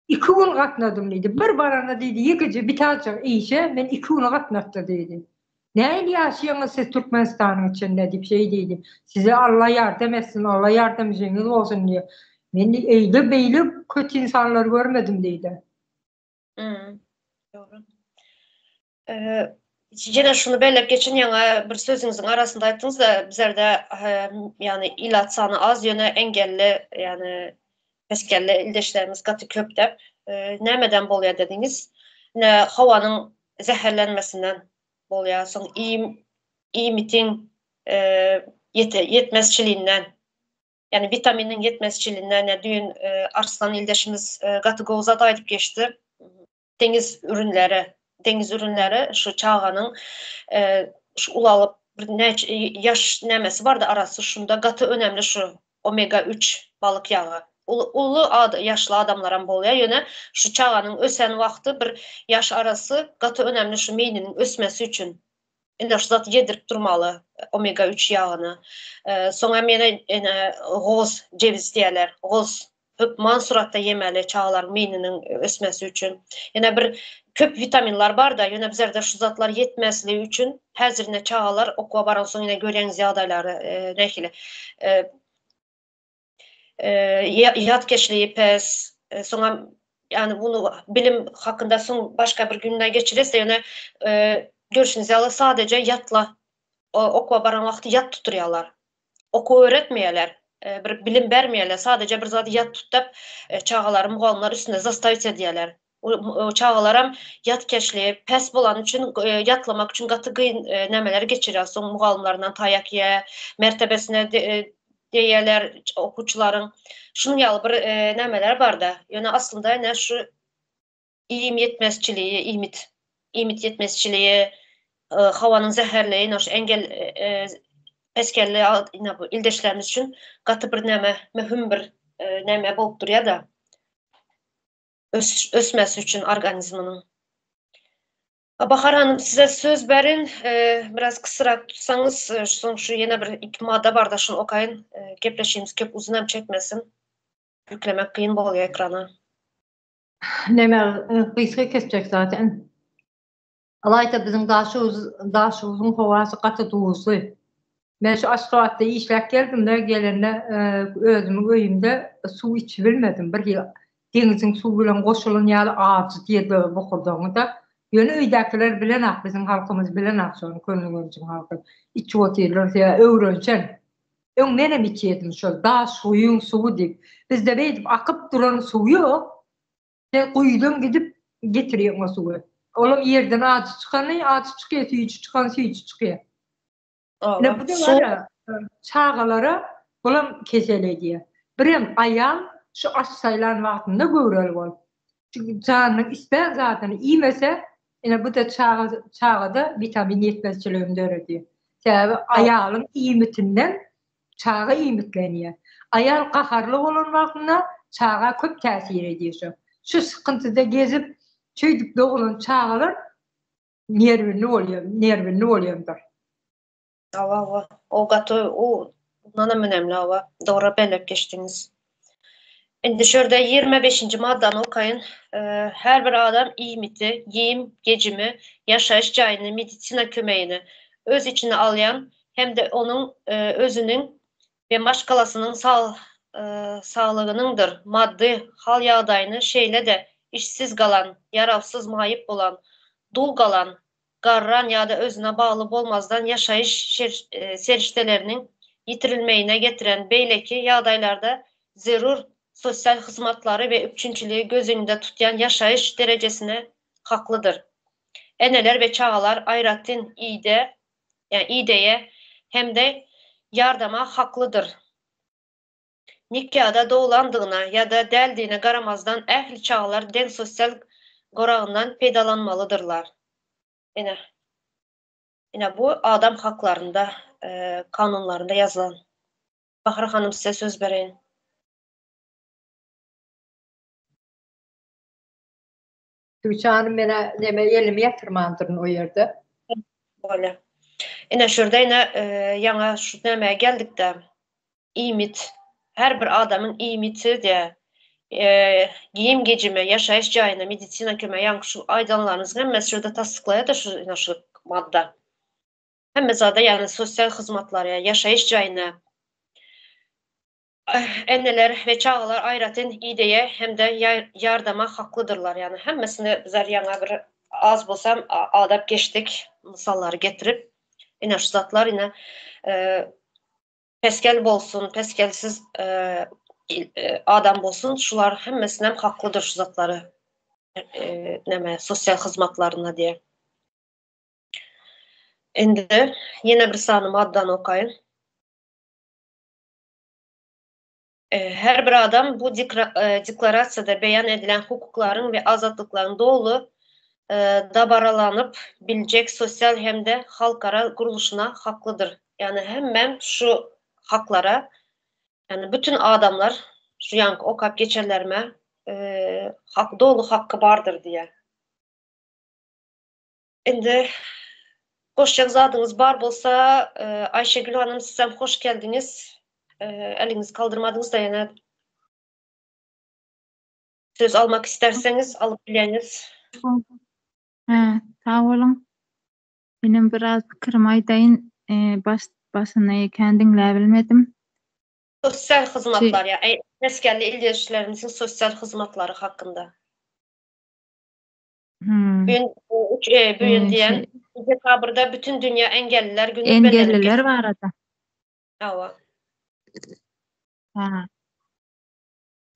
Iki gün gatnadym diýdi. Bir baranda diýdi ýekeje bitajyk işe men iki güne gatnatdy diýdi. Nähili ýaşaýaňyz siz Türkmenistanyň içinde diýip şeý diýdi. Size Alla ýardam etsin, Alla ýardamjyňyz bolsun diýip. Men eýle beýle köti ynsanlary görmedim diýdi. Hmm. Dogry. Ýene şuny belläp geçin, ýaňy bir sözüňiziň arasynda aýtdyňyz-da, bizlerde ýagny ilat sany az, ýöne engelli, ýagny pesgälli ildeşlerimiz gaty köp dep. Nämeden bolýar dediňiz? Ine, howanyň zäherlenmesinden bolýar, soň iým iýmitiň ýete ýetmezçiliginden, ýagny witaminiň ýetmezçiliginden, ýa düýn Arslan ildeşimiz gaty gowy zat aýdyp geçdi. Deňiz ürünleri, deňiz ürünleri şu çaganyň şu ulalyp bir näçe ýaş nämesi bardy arasy şunda gaty önemli şu omega üç balyk ýagy. Uly ad ýaşly adamlaram bolýar, ýöne şu çaganyň ösen wagty bir ýaş arasy gaty önemli şu meýniniň ösmesi üçin. Indi şu zat ýedirip durmaly omega üç ýagyny. Soň hem ýene ene goz, jewiz diýerler. Goz hökman suratda ýemeli çagalaryň meýniniň ösmesi üçin. Ýene bir köp witaminler bar-da, ýöne bizlerde şu zatlar ýetmezligi üçin häzir ine çagalar okuwa baransoň ine görýäňiz ýagdaýlary nähili. Ýatkeşligi pes, soňam ýagny bunu bilim hakynda soň başga bir günde geçiris, ýöne görşüňiz ýaly sadeje ýatla okuwa baran wagty ýat tutdurýarlar. Okuw öwretmeýärler, bir bilim bermeýärler, sadeje bir zady ýat tut diýip, çagalary mugallymlar üstünde zastawić edýärler. Çagalaram ýatkeşligi pes bolany üçin ýatlamak üçin gaty gyn nämeleri geçirýär. Soň mugallymlaryndan taýak ýe, mertebesine deýärler okuwçylaryň. Şunuň ýaly bir nämeler barda. Ýöne aslynda ine şu iým ýetmezçiligi, iýmit, iýmit ýetmezçiligi, howanyň zäherligi, ine şu engel pesgelli ine bu ildeşlerimiz üçin gaty bir näme möhüm bir näme bolup durýar-da. Ösmesi üçin organizminiň. Bahar hanym size söz berin, biraz kysrak tutsaňyz, soň şu ýene bir iki madda barda şuny okaýyn. Gepleşigimiz köp uzyn hem çekmesin. Ýüklemek kyn bolýar ekrana. Neme gysga kesjek zaten. Ylaýta biziň Daşoguz Daşoguzyň howasy gaty duzly. Men şu Aşgabatda işläp geldim-de, gelende özümiň öýümde suw içibilmedim. Bir hili deňiziň suwy bilen goşulan ýaly ajy diýdi bokurdagyňda. Ýöne öýdäkiler bilenak, biziň halkymyz bilenak şony, Köneürgenjiň halky. Içip otyrlar, sebäbi öwrenişen. Öň menem içýärdim şol daş guýyň suwy diýip. Bizde beýdip akyp duran suw ýok. Sen guýudan gidip getirýäň o suwy. Olam ýerden ajy çykany ajy çykýar, süýji çykany süýji çykýar. Ine bu-da bar çagalara bulam kesel edýär. Birem aýal şu aş saýlan wagtynda göwreli bolup, şu janynyň islän zadyny iýmese. Ine bu-da çaga çagada witamin ýetmezçiligini döredýär. Sebäbi aýalyň iýmitinden çaga iýmitlenýär. Aýal gaharly bolan wagtynda çaga köp täsir edýär şo. Şu sykyntyda gezip, şeýdip doglan çagalar nerwinli bolýar, nerwinli bolýandyr. Hawa, hawa. O gaty o mundanam önemli hawa. Dogry belläp geçdiňiz. Indi şu ýerde 25-nji maddany okaýyn. Her bir adam iýmiti, geýim, gejimi, ýaşaýyş jaýyny, medisina kömegini öz içine alýan hem-de onuň özüniň we maşgalasynyň saglygynyňdyr maddy hal-ýagdaýyny, şeýle-de işsiz galan, ýarawsyz maýyp bolan, dul galan, garran ýa-da özüne bagly bolmazdan ýaşaýyş serişdeleriniň ýitirilmegine getiren beýleki ýagdaýlarda zerur sosial hyzmatlary we üpjünçiligi göz öňünde tutýan ýaşaýyş derejesine haklydyr. Eneler we çagalar aýratyn ide, ýa ideýe hem-de ýardama haklydyr. Nikada doglandygyna ýa-da däldigine garamazdan ähli çagalar deň sosial goragyndan peýdalanmalydyrlar. Ine, ine bu adam haklarynda, kanunlarynda ýazylan. Bahar hanym size söz bereýin. Tüwçe hanym menä neme elimi ýatyrmandyryn o ýerde. Bolýa. Ine şurda ine ýaňa şu nämä geldikdä. Iýmit. Her bir adamyň iýmiti diýä. Geýim-gejime, ýaşaýyş jaýyna, medisina kömegi, ýaňky şu aýdanlaryňyzyň hemmesi şu ýerde tassyklaýar-da şu ine şu madda. Hemme zada ýagny sosial hyzmatlara, ýaşaýyş jaýyna, eneler we çagalar aýratyn ideýe hem-de ýardama haklydyrlar. Ýagny hemmesini bizler ýaňa bir az bolsam adap geçdik, mysallary getirip. Ine şu zatlar ine Pesgel bolsun, pesgelsiz adam bolsun, şular hemmesinem haklydyr şu zatlary neme sosial hyzmatlaryna diýe. Indi ýene bir sany maddany okaýyn. Her bir adam bu deklarasiýada beýan edilen hukuklaryň we azatlyklaryň doly dabaralanyp biljek sosial hem-de halkara gurluşyna haklydyr. Ýagny hemmem şu haklara, ýagny bütün adamlar şu ýaňky okap geçenlerime hak doly hakky bardyr diýýär. Indi goşjak zadyňyz bar bolsa, Aýşegül hanym sizem hoş geldiňiz. Eliňizi kaldyrmadyňyz-da ýene. Söz almak isterseňiz alyp bilýäňiz. Hä, sag boluň. Menem biraz pikirimi aýdaýyn. Baş başyny kän diňläbilmedim. Sosial hyzmatlar ýa mesgenli ildeşlerimiziň sosial hyzmatlary hakynda. Hmm. Bugün üç e, bugün diýen dekabrda bütün dünýä engelliler güni bellenip Engelliler barada. Hawa. Ha.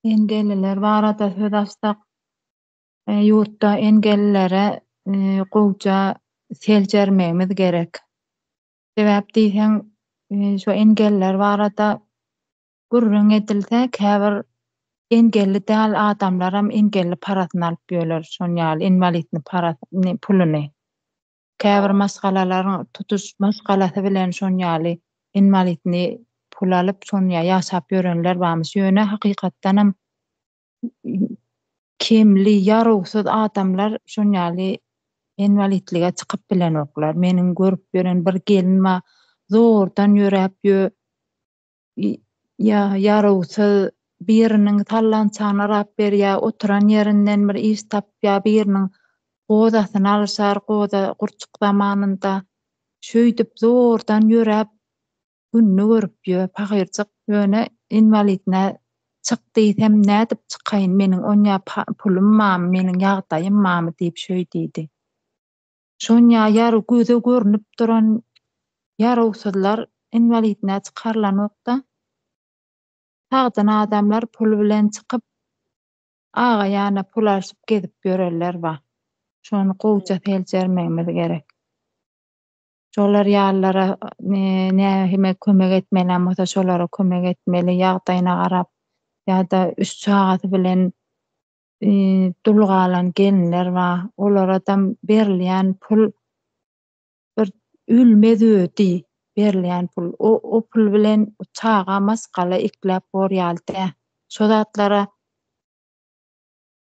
Engelliler barada söz açsak, e, ýurtda engellilere e, gowja seljermegimiz gerek. Sebäp diýseň, e, şu engelliler barada gürrüň edilse, käbir engelli däl adamlaram engelli parasyny alyp ýörler, şon ýaly inwalidni parasyny, puluny. Käbir maşgalalaryň tutuş maşgalasy bilen şon ýaly inwalidni pul alyp, şon ýaly ýaşap ýörenler barmyş. Ýöne hakykatdanam kemli, ýarawsyz adamlar şon ýaly inwalidlige çykyp bilenoklar. Meniň görüp ýören bir gelin bar, zordan ýöräp ýör. Ýa ýarawsyz biriniň sallançagyny arap berýär, oturan ýerinden bir iş tapýar, biriniň gozasyny alyşar, goza gurçuk zamanynda. Şeýdip zordan ýöräp, gününi görüp ýör, pahyrjyk. Ýöne inwalidine çyk diýsem, nädip çykaýyn, meniň onýa pulum barmy, meniň ýagdaýym barmy diýip şeý diýdi. Şonýa ýar göze görnüp duran ýarawsyzlar inwalidnä çykarylanokda. Sagdyn adamlar pul bilen çykyp, aga-ýana pul alşyp gezip ýörenler bar. Şony gowja seljermegimiz gerek. Şolar ýalylara nähime kömek etmelem bolsa şolara kömek etmeli, ýagdaýyna garap ýa-da üç çagasy bilen. Dul galan gelinler bar. Olaradam berilýän pul bir ölmez ödi berilýän pul. O o pul bilen çaga maşgala ekläp bor ýaly däl. Şo zatlara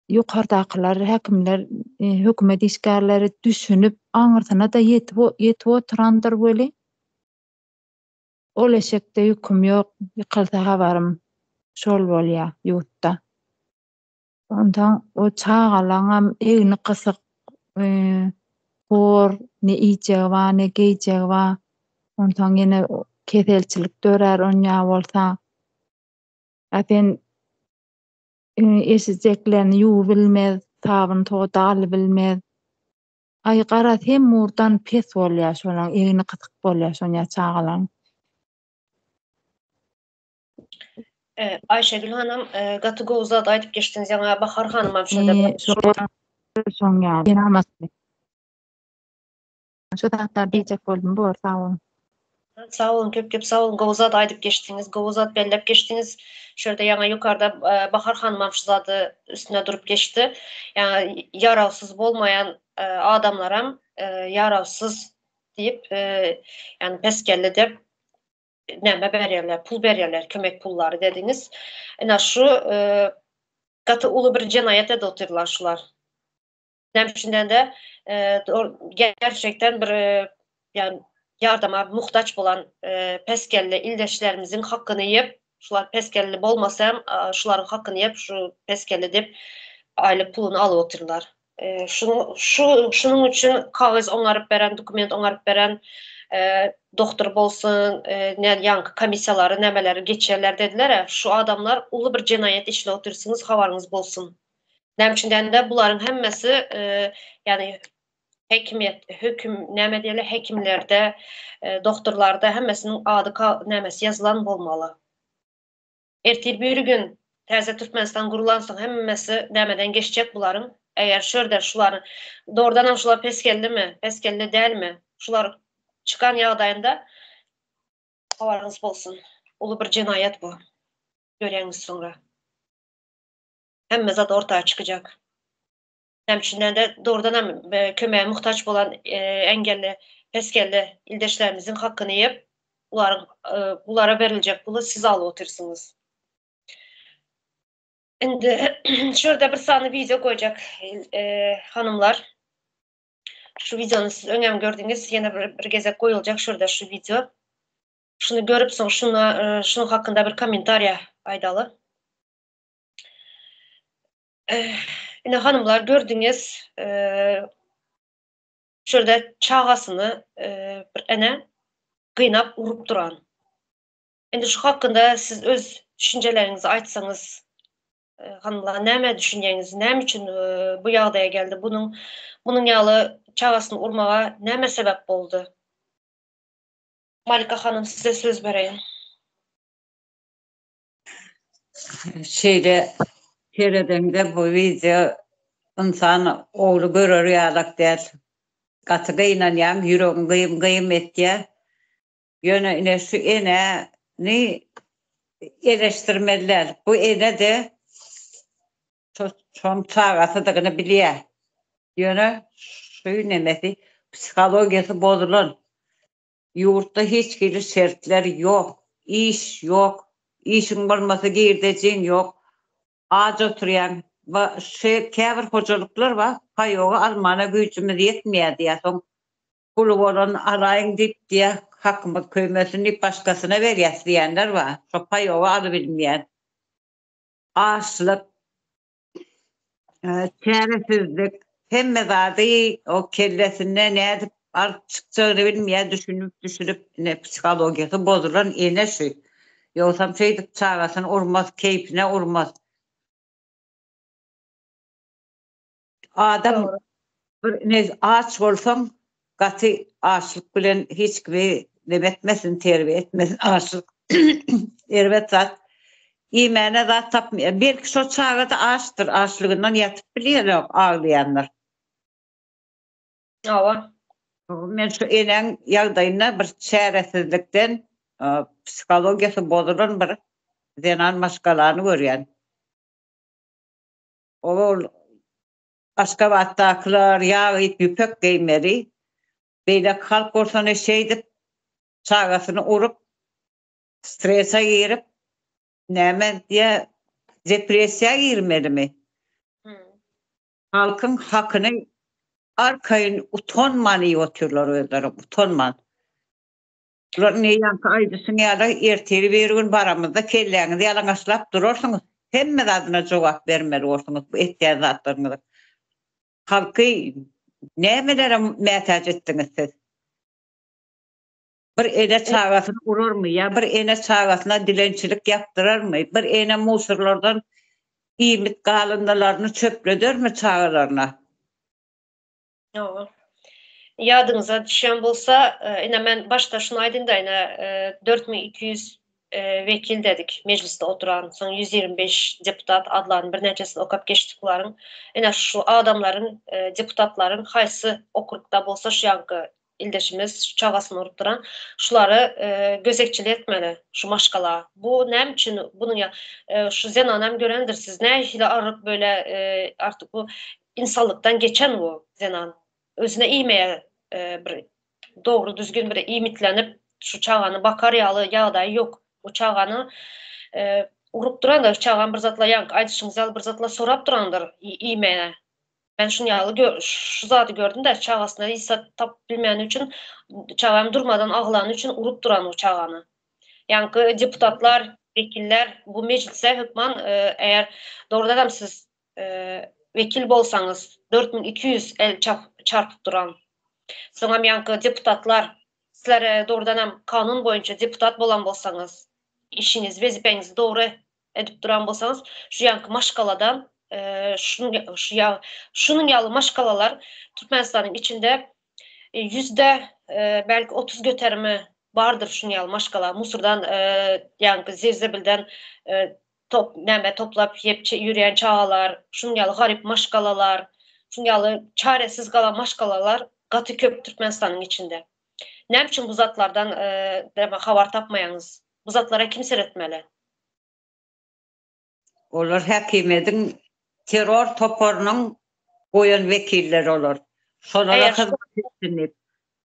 ýokardakylar, häkimler, hökümet işgärleri düşünip, aňyrsyna-da ýetip ýetip oturandyr weli. Ol eşekde ýüküm ýok, ýykylsa habarym şol bolýa ýurtda. Onsoň o çagalaňam egni gysyk, hor, ne iýjegi bar, ne geýjegi bar. Onsoň ýene keselçilik dörär onýa bolsa. A sen eşijeklerini ýuwubilmez, sabyn-soda alybilmez. Aý garaz hemmurdan pes bolýa şolaň egni gysyk bolýa şonýa çagalaň. Aýşegül hanym gaty gowy zat aýdyp geçdiňiz ýaňa Bahar hanymam şeýle Şoň ýaly. Şu zatlar diýjek boldum bor sag boluň. Sag boluň köp köp sag boluň gowy zat aýdyp geçdiňiz gowy zat belläp geçdiňiz şu ýerde ýaňa ýokarda Bahar hanymam şu zady üstünde durup geçdi ýaňa ýarawsyz bolmaýan adamlaram ýarawsyz diýip ýagny pes kelle dep näme berýärler pul berýärler kömek pullary dediňiz ine şu gaty uly bir jenaýat edip otyrlar şular. Näme üçin-de gerçekden bir ýagny ýardama muhtaç bolan pes kelle ildeşlerimiziň hakyny iýip, şular pes kelle bolmasa hem şularyň hakyny iýip, şu pes kelle diýip aýlyk puluny alyp otyrlar. Şunuň şu şunuň üçin kagyz oňaryp beren, dokument oňaryp beren doktor bolsun, ne ýaňky komissiýalary nämeleri geçýärler dediler-ä, şu adamlar uly bir jenaýat işläp otyrsyňyz, habaryňyz bolsun. Näme üçin diýende bularyň hemmesi ýagny hekimiýet höküm näme diýeli hekimlerde doktorlarda hemmesiniň ady nämesi ýazylan bolmaly. Ertir biri gün täze Türkmenistan gurulansoň hemmesi nämeden geçjek bularyň eger şu ýerde şulary dogrudanam şular pes geldimi pes geldi dälmi şular çykan ýagdaýynda habaryňyz bolsun uly bir jenaýat bu görýäňiz soňra. Hemme zat orta çykacak. Näme üçin-de dogrudan hem kömege muhtaç bolan engelli, pesgelli ildeşlerimiziň hakyny iýip, bularyň bulara beriljek puly siz alyp otyrsyňyz. Indi şu ýerde bir sany wideo goýjak hanymlar. Şu wideony siz öňem gördüňiz, ýene bir bir gezek goýuljak şu ýerde şu wideo. Şuny görüp soň şuna şunuň hakynda bir kommentariýa aýdaly. Ine hanymlar gördüňiz, şu ýerde çagasyny bir ene gynap urup duran. Indi şu hakynda siz öz düşünjeleriňizi aýtsaňyz, hanymlar näme düşünýäňiz, näme üçin bu ýagdaýa geldi, bunuň munuň ýaly çagasyny urmaga näme sebäp boldy? Malika hanym size söz bereýin. Şeýle seredeňde bu wideo ynsan ogly görer ýalak däl. Gaty gynanýaň, ýüregiň gyýym gyýym etýär. Ýöne ine şu enäni eleşdirmeli däl. Bu ene-de şoň çagasydygyny bilýär. Ýöne şu nemesi psihologiýasy bozulan. Ýurtda hiç hili şertler ýok, iş ýok, işiň bolmasa girdejiň ýok, aç oturýaň. Ba şe käbir hojalyklar bar, paýogy almana güýjümiz ýetmeýär diýýär, soň puly bolan alaýyň diýip diýýär, hakymyz köýmesin diýip başgasyna berýäs diýýänler bar, şo paýogy alybilmeýän. Açlyk, Çäresizlik, hemme zady o kellesinde nädip alyp çykjagyny bilmeýär, düşünip düşünip ine psihologiýasy bozulan ene şu. Ýogsam şeýdip çagasyny urmaz, keýpine urmaz. Adam bir ine aç bolsaň gaty açlyk bilen hiç kimi neme etmesin, terbiýe etmesin açlyk erbet zat. Iýmäne zat tapmaýar. Belki şo çaga-da açdyr, açlygyndan ýatyp bilýänok aglaýandyr. Hawa. Men şu enäň ýagdaýynda bir çäresizlikden psihologiýasy bozulan bir zenan maşgalany görýän. Ol Aşgabatdakylar ýag iýip ýüpek geýmeli. Beýleki halk bolsa ne şeýdip çagasyny urup strese girip näme diýä depressiýa girmelimi? Halkyň hakyny arkaýyn utanman iýip otyrlar özleri utanman. Bular indi ýaňky aýdyşyň ýaly ertir bir gün baramyzda kelläňizi ýalaňaçlap durarsyňyz. Hemme zadyna jogap bermeli borsuňyz bu etýän zatlaryňyzyň. Halky nämelere mätäç etdiňiz siz? Bir ene çagasyny urarmy ýa bir ene çagasyna dilençilik ýapdyrarmy? Bir ene musurlardan iýmit galyndylaryny çöpledermi çagalaryna? Hawa. Ýadyňyza düşýän bolsa, ine men başda şuny aýdyn-da, ine 4200 wekil dedik mejlisde oturan, soň 125 deputat adlaryny birnäçesini okap geçdik bularyň. Ine şu adamlaryň, deputatlaryň haýsy okrugda bolsa şu ýanky ildeşimiz şu çagasyny urup duran şulary gözegçilik etmeli şu maşgala. Bu näme üçin bunuň ýa şu zenanam görendir siz nähili arryk böyle artyk bu insanlykdan geçen bu zenan. Özüne iýmeýär bir dogry düzgün bir iýmitlenip şu çagany bakar ýaly ýagdaýy ýok. Bu çagany urup durandyr çagam bir zatlar ýaňky aýdyşyňyz ýaly bir zatlar sorap durandyr iýmäne. Men şuny ýaly şu zady gördüm-de, çagasyna hiç zat tapyp bilmäni üçin, çagam durmadan aglany üçin urup duran o çagany. Ýaňky deputatlar, wekiller bu mejlise hökman eger dogrudanam siz wekil bolsaňyz 4200 el çarpyp duran. Soňam ýaňky deputatlar sizler dogrudanam kanun boýunça deputat bolan bolsaňyz, işiňizi, wezipeňizi dogry edip duran bolsaňyz, şu ýanky maşgaladan, şu ýa şunuň ýaly maşgalalar Türkmenistanyň içinde ýüzde belki 30 göterimi bardyr şunuň ýaly maşgala. Musurdan, ýaňky zerzebilden top näme toplap ýep ýörýän çagalar, şunuň ýaly garyp maşgalalar, şunuň ýaly çaresiz galan maşgalalar gaty köp Türkmenistanyň içinde. Näme üçin bu zatlardan habar tapmaýaňyz? Bu zatlara kim seretmeli? Olar häkimiýetiň terror toparynyň goýan wekilleri olar. Şolara hyzmat etsin diýip.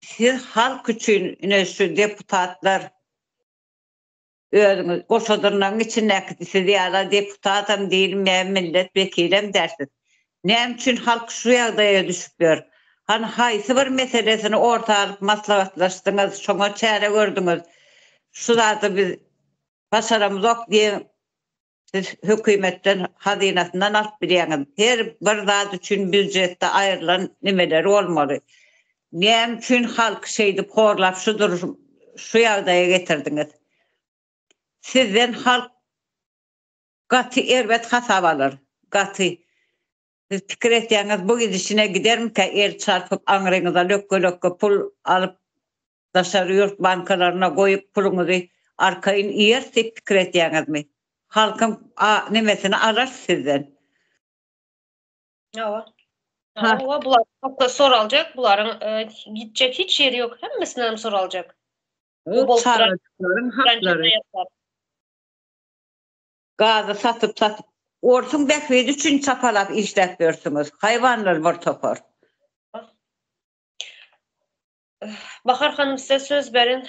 Siz halk üçin ine şu deputatlar özüňiz goşa dyrnagyň içindäki siz ýala deputatam diýilmeýän millet wekilem dälsiz. Näme üçin halk şu ýagdaýa düşüp ýör? Hany haýsy bir meselesini orta alyp maslahatlaşdyňyz, şoňa çäre gördüňiz? Şu zady biz Başaramzok diýen siz hökümetden hazynasyndan alyp bilýäňiz. Her bir zat üçin býujetde aýrylan nimeleri bolmaly. Näme üçin halky şeýdip horlap şu duruş şu ýagdaýa getirdiňiz? Sizden halk gaty erbet hasap alar. Gaty. Siz pikir etýäňiz bu gidişine gidermikä el çarpyp aňryňyza lökge-lökge pul alyp daşary ýurt bankalaryna goýup puluňyzy arkaýyn iýeris diýip pikir etýäňizmi? Halkyň a nemesini alarys sizden. Hawa. Hawa, bular hakda soraljak, bularyň gitjek hiç ýeri ýok, hemmesinden hem soraljak. Bu çagajyklaryň haklary. Gazy satyp satyp orsuň bähbidi üçin çapalap işläp ýörsüňiz. Haýwanlar bir topar. Bahar hanym size söz berin.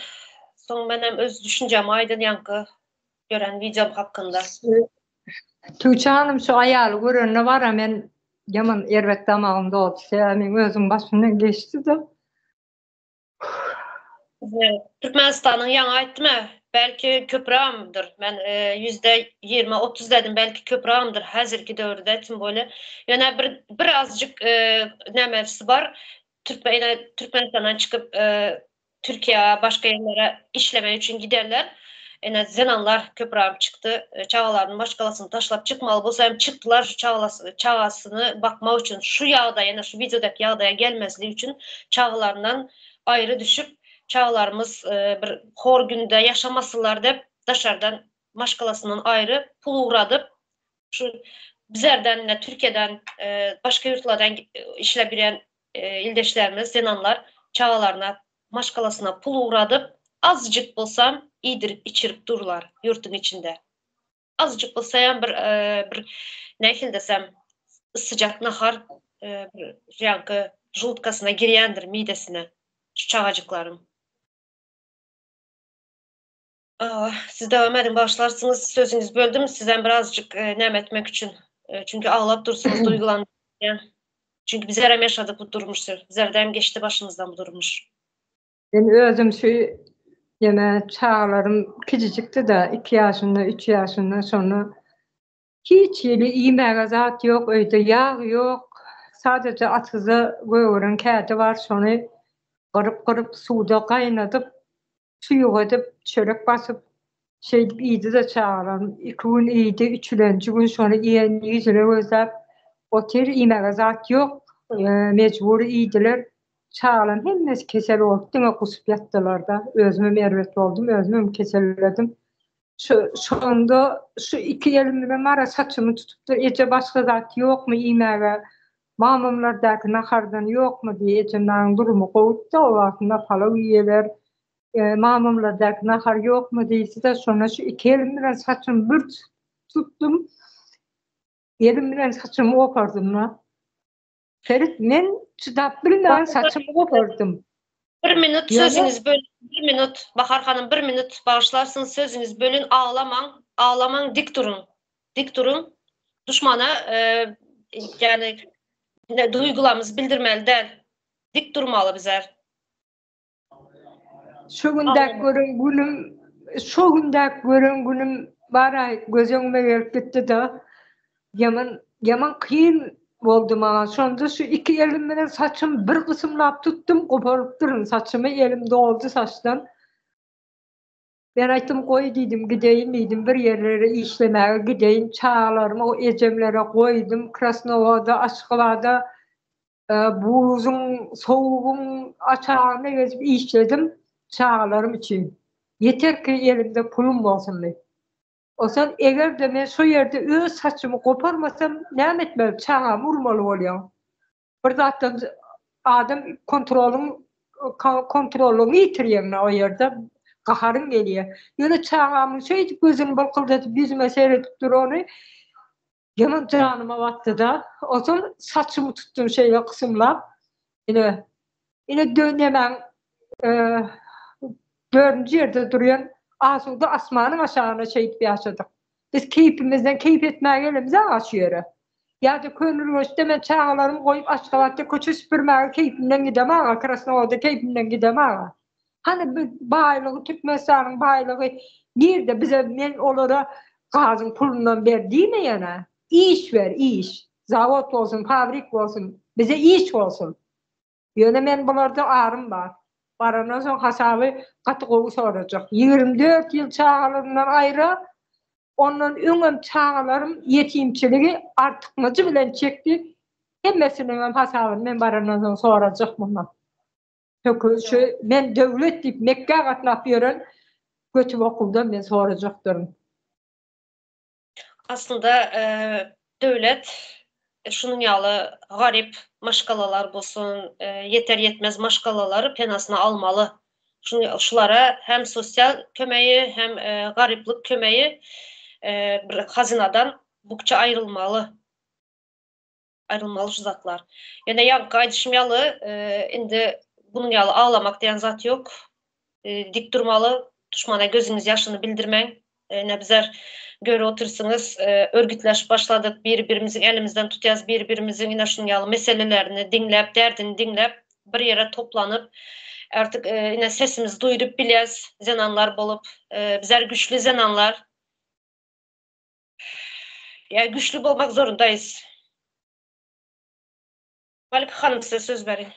Soň menem öz düşünjemi aýdyn ýaňky gören wideom hakynda. Tuğçe hanım şu aýaly görende bara men ýaman erbet damagym doldy. Sebäbi meň özüm başymdan geçdi-de. Türkmenistanyň ýaňy aýtdym-ä, belki köprägimdir. Men %20-30 dedim, belki köprägimdir häzirki döwürde, tim bolýa. Ýöne bir birazjyk nämesi bar. Türkmen Türkmenistandan çykyp Türkiýä, başga ýerlere işlemek üçin giderler. Ine zenanlar köprägim çykdy. Çagalaryny, maşgalasyny taşlap çykmaly bolsa hem çykdylar şu çagalasy çagasyny bakmak üçin şu ýagdaý ýene şu wideodaky ýagdaýa gelmezlik üçin çagalaryndan aýry düşüp çagalarymyz bir hor günde ýaşamasynlar dep daşardan maşgalasyndan aýry pul ugradyp şu bizerden ine Türkiýeden başga ýurtlardan işläp ýörýän ildeşlerimiz zenanlar çagalaryna maşgalasyna pul ugradyp azjyk bolsam iýdirip içirip durlar ýurtuň içinde. Azjyk bolsaýam bir bir nähili desem. Yssyjak nahar bir ýaňky žultkasyna girýändir midesine şu çagajyklaryň. Siz dowam ediň bagyşlarsyňyz sözüňizi böldüm sizem birazjyk näme etmek üçin çünki aglap dursuňyz duýgulanyp çünki bizlerem ýaşadyk bu durmuşy bizlerdem geçdi başymyzdan bu durmuş. Men özüm şu ýene çagalarym kiçijikdi-de iki ýaşynda üç ýaşynda şonda hiç hili iýmäge zat ýok öýde ýag ýok sadaja atyzda gögeren kädi bar şony gyryp gyryp suwda gaýnadyp Suýuk edip, çörek basyp, şeýdip iýdi-de çagalarym. Iki gün iýdi, üçülenji gün şony iýen ýüzüne gözläp otyr, iýmäge zat ýok, mejbury iýdiler. Çagalaryň hemmesi kesel bolup, diňe gusup ýatdylar-da. Özümem erbet boldum, özümem keselledim. Şu şonda şu iki elim bilen bara saçymy tutupdyr, Eje başga zat ýokmy iýmäge? Mamamlardaky nahardan ýokmy diý, ejem dagyň durumy gowudy-da o wagtynda palaw iýeler. Mamamlardaky nahar ýokmy diýse-de, şonda şu iki elim bilen saçymy bir tutdum. Elim bilen saçymy gopardym-da. Ferit, men çydap bilmän saçymy gopardym. Bir minut sözüňizi bölün, bir minut, Bahar hanym bir minut bagyşlarsyňyz sözüňizi bölün, aglamaň, aglamaň dik duruň. Dik duruň. Duşmana ýagny duýgularymyzy bildirmeli däl. Dik durmaly bizler. Şu gündäki gören günüm, şu gündäki gören günüm bar-aý göz öňüme gelip gitdi-de. Ýaman, ýaman kyn boldy maňa. Şonda şu iki elim bilen saçymy bir gysymlap tutdum, goparypdyryn saçymy, elim doldy saçdan. Men aýtdym, goý diýdim, gideýin diýdim, bir ýerlere işlemäge gideýin, çagalarymy ejemlere goýdum, Krasnowoda, Aşgabada buzuň, sowugyň aşagynda gezip işledim çagalarym üçin. Ýeter ki elimde pulum bolsun diýip. Onsoň eger-de men şo ýerde öz saçymy goparmasam, näme etmeli, çagamy urmaly bolýan. Bir zatdan adam kontrolyň kontrolyňy ýitirýäň o ýerde gaharyň gelýär. Ýöne çagamyň şeýdip gözüni bylkyldadyp ýüzüme seredip durany ýaman janyma batdy-da. Onsoň saçymy tutdum şeýle gysymlap. Ine, ine dönemäň dördünji ýerde durýan asuda asmanyň aşagynda şeýdip ýaşadyk. Biz keýpimizden keýp etmäge gelemizok-a şu ýere. Ýa-da Köneürgençde men çagalarymy goýup Aşgabatda köçe süpürmäge keýpimden gidemag-a, Krasnowodda keýpimden gidemag-a. Hany bu baýlygy Türkmenistanyň baýlygy nirde bize men olara gazyň pulundan ber diýmeýän-ä. Iş ber, iş. Zawod bolsun, fabrik bolsun, bize iş bolsun. Ýöne men bularda arym bar. Barandan soň hasaby gaty gowy sorajak. 24 ýyl çagalarymdan aýra, ondan öňem çagalarym ýetimçiligi artykmajy bilen çekdi. Hemmesiniňem hasabyny men barandan soň sorajak mundan. Hökü şu men döwlet diýip Mekgä gatnap ýören götüp okuwdan men sorajakdyryn. Aslynda döwlet şunuň ýaly garyp maşgalalar bolsun, ýeter-ýetmez maşgalalary penasyna almaly. Şulara hem sosial kömegi, hem garyplyk kömegi bir hazynadan bukja aýrylmaly. Aýrylmaly şu zatlar. Ýöne ýaňky aýdyşym ýaly, indi bunuň ýaly aglamak diýen zat ýok. Dik durmaly, duşmana gözüňiz ýaşyny bildirmäň. Ine bizler görüp otyrsyňyz, örgütleşip başladyk, biri-birimiziň elimizden tutýas, biri-birimiziň ine şunuň ýaly meselelerini diňläp, derdini diňläp, bir ýere toplanyp, artyk ine sesimizi duýduryp bilýäs zenanlar bolup. Bizler güçli zenanlar. Ýa güçli bolmak zorundaýys. Malika hanym size söz berýän.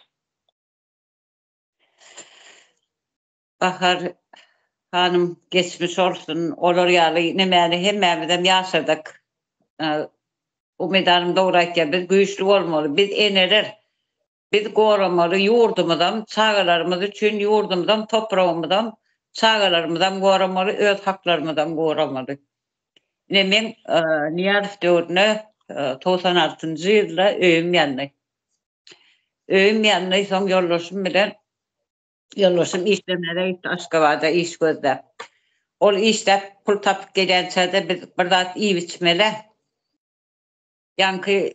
Bahar hanym geçmiş olsun. Olar ýaly nemäni hemmämizem ýaşadyk. Umyt hanym dogry aýtýar. Biz güýçli bolmaly. Biz eneler. Biz goramaly ýurdumyzam, çagalarymyz üçin ýurdumyzam, topragymyzam, çagalarymyzam goramaly, öz haklarymyzam goramaly. Ine meň Nyýazow döwründe 96-njy ýylda öýüm ýandy. Öýüm ýandy, soň ýoldaşym bilen ýoldaşym işlemäge gitdi Aşgabada iş gözläp. Ol işläp pul tapyp gelýänçä-de biz bir zat iýip-içmeli. Ýaňky.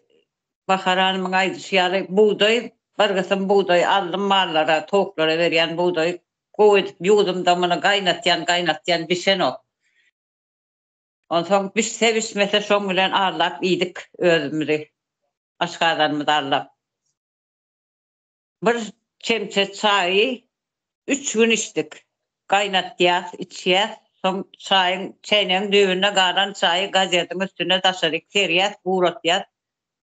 Bahar hanymyň aýdyşy ýaly, bugdaý, bir gysym bugdaý aldym mallara, towuklara berýän bugdaýy gowy edip ýuwdum-da, muny gaýnatýan, gaýnatýan, bişenok. Onsoň bişse-bişmese şoň bilen aldap iýdik özümizi, aşgazanymyzy aldap. Bir çemçe çaýy üç gün içdik. Gaýnatýas, içýäs, soň çaýyň çäýnegiň düýbünde galan çaýy gazetiň üstüne daşaryk serýäs, guratýas.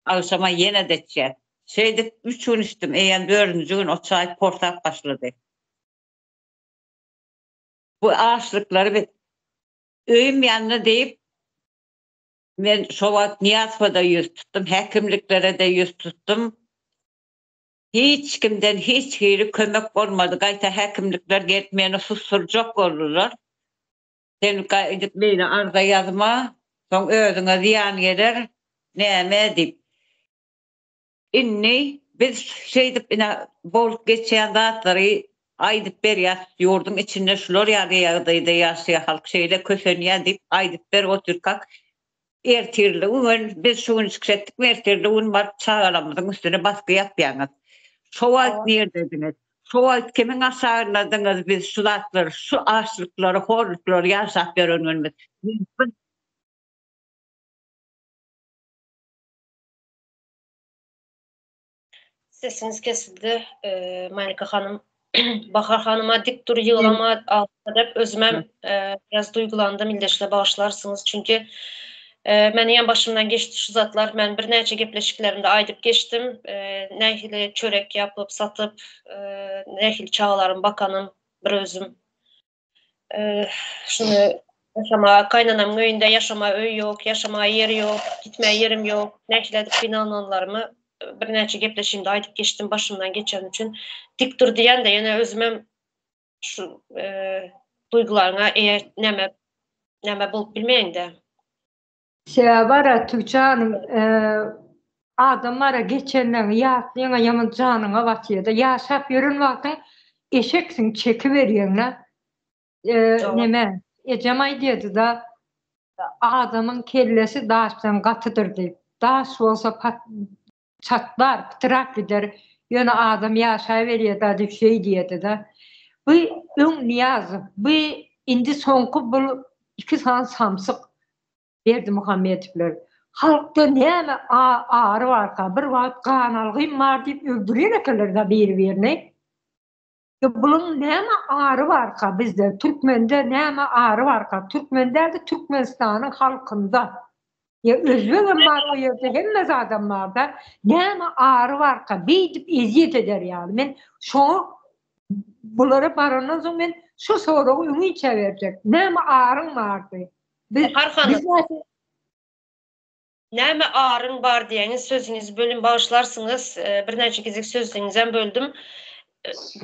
Agşama ýene-de içýäs. Şeýdip üç gün içdim, eýýäm dördünji gün o çaý porsap başlady. Bu açlyklary biz öýüm ýandy diýip, men şo wagt Nyýazowa-da ýüz tutdum, häkimliklere-de ýüz tutdum. Hiç kimden hiç hili kömek bolmady. Gaýta häkimlikler gelip meni susdurjak boldular. Sen gaýdyp beýle arza ýazma, soň özüňe zyýan geler, näme diýip. Indi biz şeýdip ine bolup geçýän zatlary aýdyp berýäs, ýurduň içinde şular ýaly ýagdaýda ýaşaýar halk, şeýle kösenýär diýip aýdyp berip otyrkak, Ertirli gün biz şu gün çykyş etdikmi ertirli gün baryp çagalarymyzyň üstüne basgy ýapýaňyz. Şo wagt nirdediňiz? Şo wagt kimiň aşagyndadyňyz biz şu zatlary şu açlyklary horluklary ýaşap ýören günümiz. Sesiňiz kesildi Malika hanym. Bahar hanyma dik dur ýyglama agla dep özümem biraz duýgulandym ildeşler bagyşlarsyňyz çünki meniňem başymdan geçdi şu zatlar men birnäçe gepleşiklerimde aýdyp geçdim nähili çörek ýapyp satyp nähili çagalarym bakanym bir özüm Şuny ýaşamaga kaýnanamyň öýünde ýaşamaga öý ýok, ýaşamaga ýer ýok, gitmäge ýerim ýok. Nähili edip gynananlarymy birnäçe gepleşigimde aýdyp geçdim başymdan geçeni üçin. Dik dur diýende ýene özümem şu duýgularyňa eýe näme näme bolup bilmeýäňdä. Sebäbi bara Tüwçe hanym adam bara geçenleňi ýatlaýaňa ýaman janyňa batýada ýaşap ýören wagtyň eşeksiň çekiberýäňä neme ejem aýdýadyda adamyň kellesi daşdan gatydyr diýip daş bolsa çatlar pytyrap gider ýöne adam ýaşaberýada diýip şeý diýedida bu öň Nyýazow bu indi soňky bul iki sany samsyk Berdimuhamedowlar halkda näme ary barka bir wagt gan algym bar diýip öldürýän ekenler-da biri birini. Buluň näme ary barka bizde türkmende näme ary barka türkmen dälde Türkmenistanyň halkynda ýa özbegem bar o ýerde hemme zadam barda näme ary barka beýdip ezýet eder ýaly men şoňa bulara barandan soň men şu soragy öňinçä berjek näme aryň bardy biz biz Näme aryň bar diýeňiz sözüňizi bölüm bagyşlarsyňyz birnäçe gezek sözüňizem böldüm.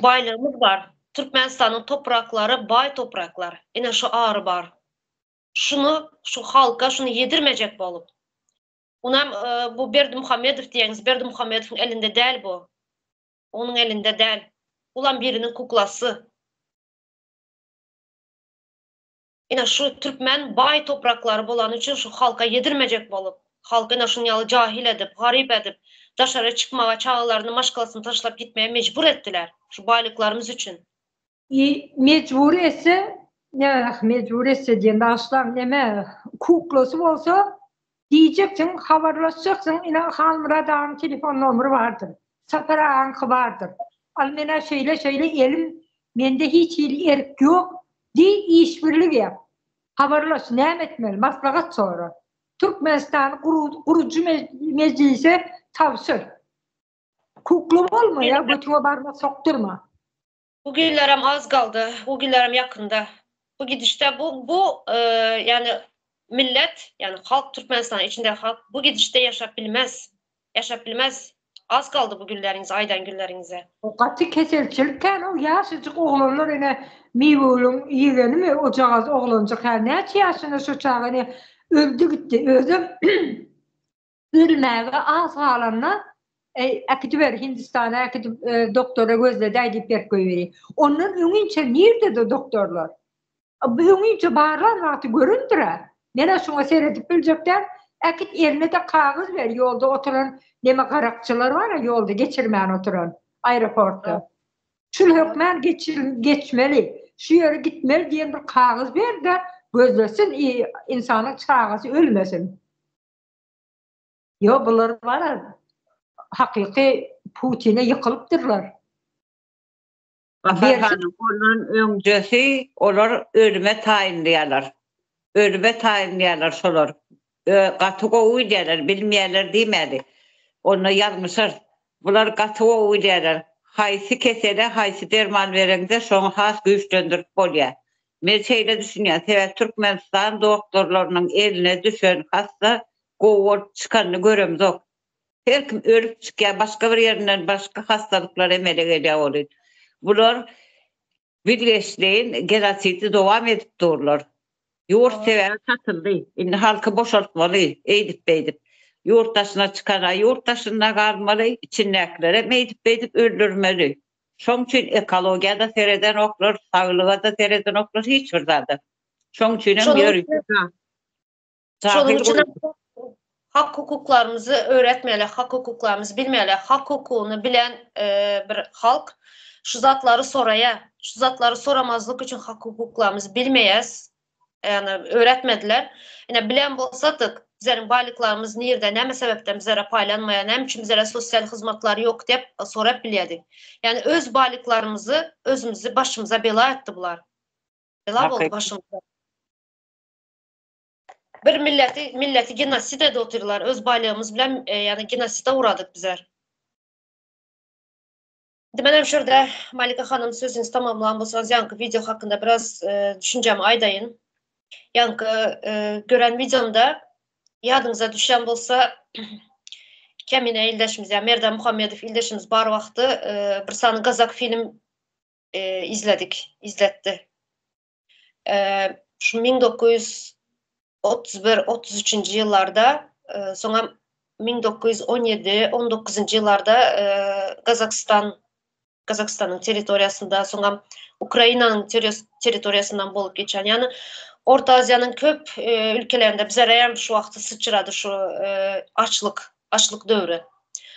Baýlygymyz bar. Türkmenistanyň topraklary baý topraklar. Ine şu ary bar. Şuny şu halka şuny ýedirmejek bolup. Onam bu Berdimuhamedow diýeňiz Berdimuhamedowyň elinde däl bu. Onuň elinde däl. Bulam biriniň kuklasy. Ine şu türkmen baý topraklary bolany üçin şu halka ýedirmejek bolup, halky ine şuň ýaly jahil edip, garyp edip, daşary çykmaga, çagalaryny, maşgalasyny taşlap gitmege mejbur etdiler şu baýlyklarymyz üçin. I mejbur etse, ah mejbur etse diýen bagyşlaň neme kuklasy bolsa diýjeksiň habarlaşjaksyň ine Halmyrat agaň telefon nomeri bardyr, Sapar agaňky bardyr. Al menä şeýle şeýle elim mende hiç hili erk ýok Diý işbirlik ýap. Habarlaş, näme etmeli, maslahat sora. Türkmenistany gurujy mejlise tabşyr. Kukla bolma ýa götüňe barmak sokdurma. Bu günlerem az galdy, bu günlerem ýakynda. Bu gidişde bu bu ýani millet, ýani halk Türkmenistanyň içindäki halk bu gidişde ýaşap bilmez. Ýaşap bilmez. Az galdy bu günleriňize, aýdan günleriňize. Gaty keselçilik kän o ýaşajyk oglanlar ene Miwegülüň ýegenimi ojagaz oglanjyk hä näçe ýaşynda şo çaga ene öldi gitdi özem ölmäge az galanda eý äkidiber Hindistana äkidip doktora gözledäý diýip berip goýberýär. Ondan öňinçä nirdede doktorlar? Bu öňinçe barlan wagty göründir-ä. Men-ä şuňa seredip biljek däl. Äkit eline-de kagyz ber, ýolda oturan Neme garakçylar bar-a ýolda geçirmän oturan aeroportda. Şul hökmän geçmeli, şu ýere gitmeli diýen bir kagyz ber-de, gözlesin, ynsanyň çagasy ölmesin. Ýok, bular bar-a hakyky Putine ýykylypdyrlar. Gafar hanyň ondan öňjesi olar ölüme taýynlaýarlar. Ölüme taýynlaýarlar şolar. Gaty gowy bilýärler, bilmeýärler diýmäli. Onda ýalňyşarys. Bular gaty gowy bilýärler. Haýsy kesele haýsy derman bereňde şoňy has güýçlendirip bolýar. Men şeýle düşünýän. Sebäbi Türkmenistan doktorlarynyň eline düşen hassa gowy bolup çykanyny göremzok. Her kim ölüp çykýar, başga bir ýerinden başga hassalyklar emele gelýär welin. Bular bilgeşleýin genosidi dowam edip durlar. Ýurt sebäbi satyldy. Indi halky boşaltmaly, eýdip-beýdip. Ýurt daşyna çykana ýurt daşynda galmaly, içindäkilerem eýdip-beýdip öldürmeli. Şoň üçin ekologiýa-da seredenoklar, saglyga-da seredenoklar, hiç bir zada. Şoň üçinem ýörite Şonuň üçin hak hukuklarymyzy öwretmeli, hak hukuklarymyzy bilmeli. Hak hukugyny bilen e, bir halk şu zatlary soraýar. Şu zatlary soramazlyk üçin hak hukuklarymyzy bilmeýäs. Ýani öwretmediler. Ine bilen bolsadyk, bizleriň baýlyklarymyz nirde, näme sebäpden bizlere paýlanmaýar, näme üçin bizlere sosial hyzmatlar ýok diýip sorap bilýärdik. Ýani öz baýlyklarymyzy özümizi başymyza bela etdi bular. Bela boldy başymyza. Bir milleti milleti genosid edip otyrlar. Öz baýlygymyz bilen e, ýagny genoside uğradyk bizler. Indi men hem şurada Malika hanym sözüňizi tamamlan bolsaňyz ýaňky wideo hakynda biraz e, düşünjämi aýdaýyn. Ýaňky e, gören wideomda ýadyňyza düşen bolsa Kemine ildeşimiz ýa Merdan Muhammedow ildeşimiz bar wagty e, bir sany gazak film e, izledik, izletdi. Şu 1931, 33-nji ýyllarda, soňam 1917, 19-njy ýyllarda Gazagystan, Gazagystanyň territoriýasynda, soňam Ukrainanyň territoriýasyndan bolup geçen, ýagny Orta Aziýanyň köp ülkelerinde bizlere hem şu wagty syçrady şu açlyk, açlyk döwri.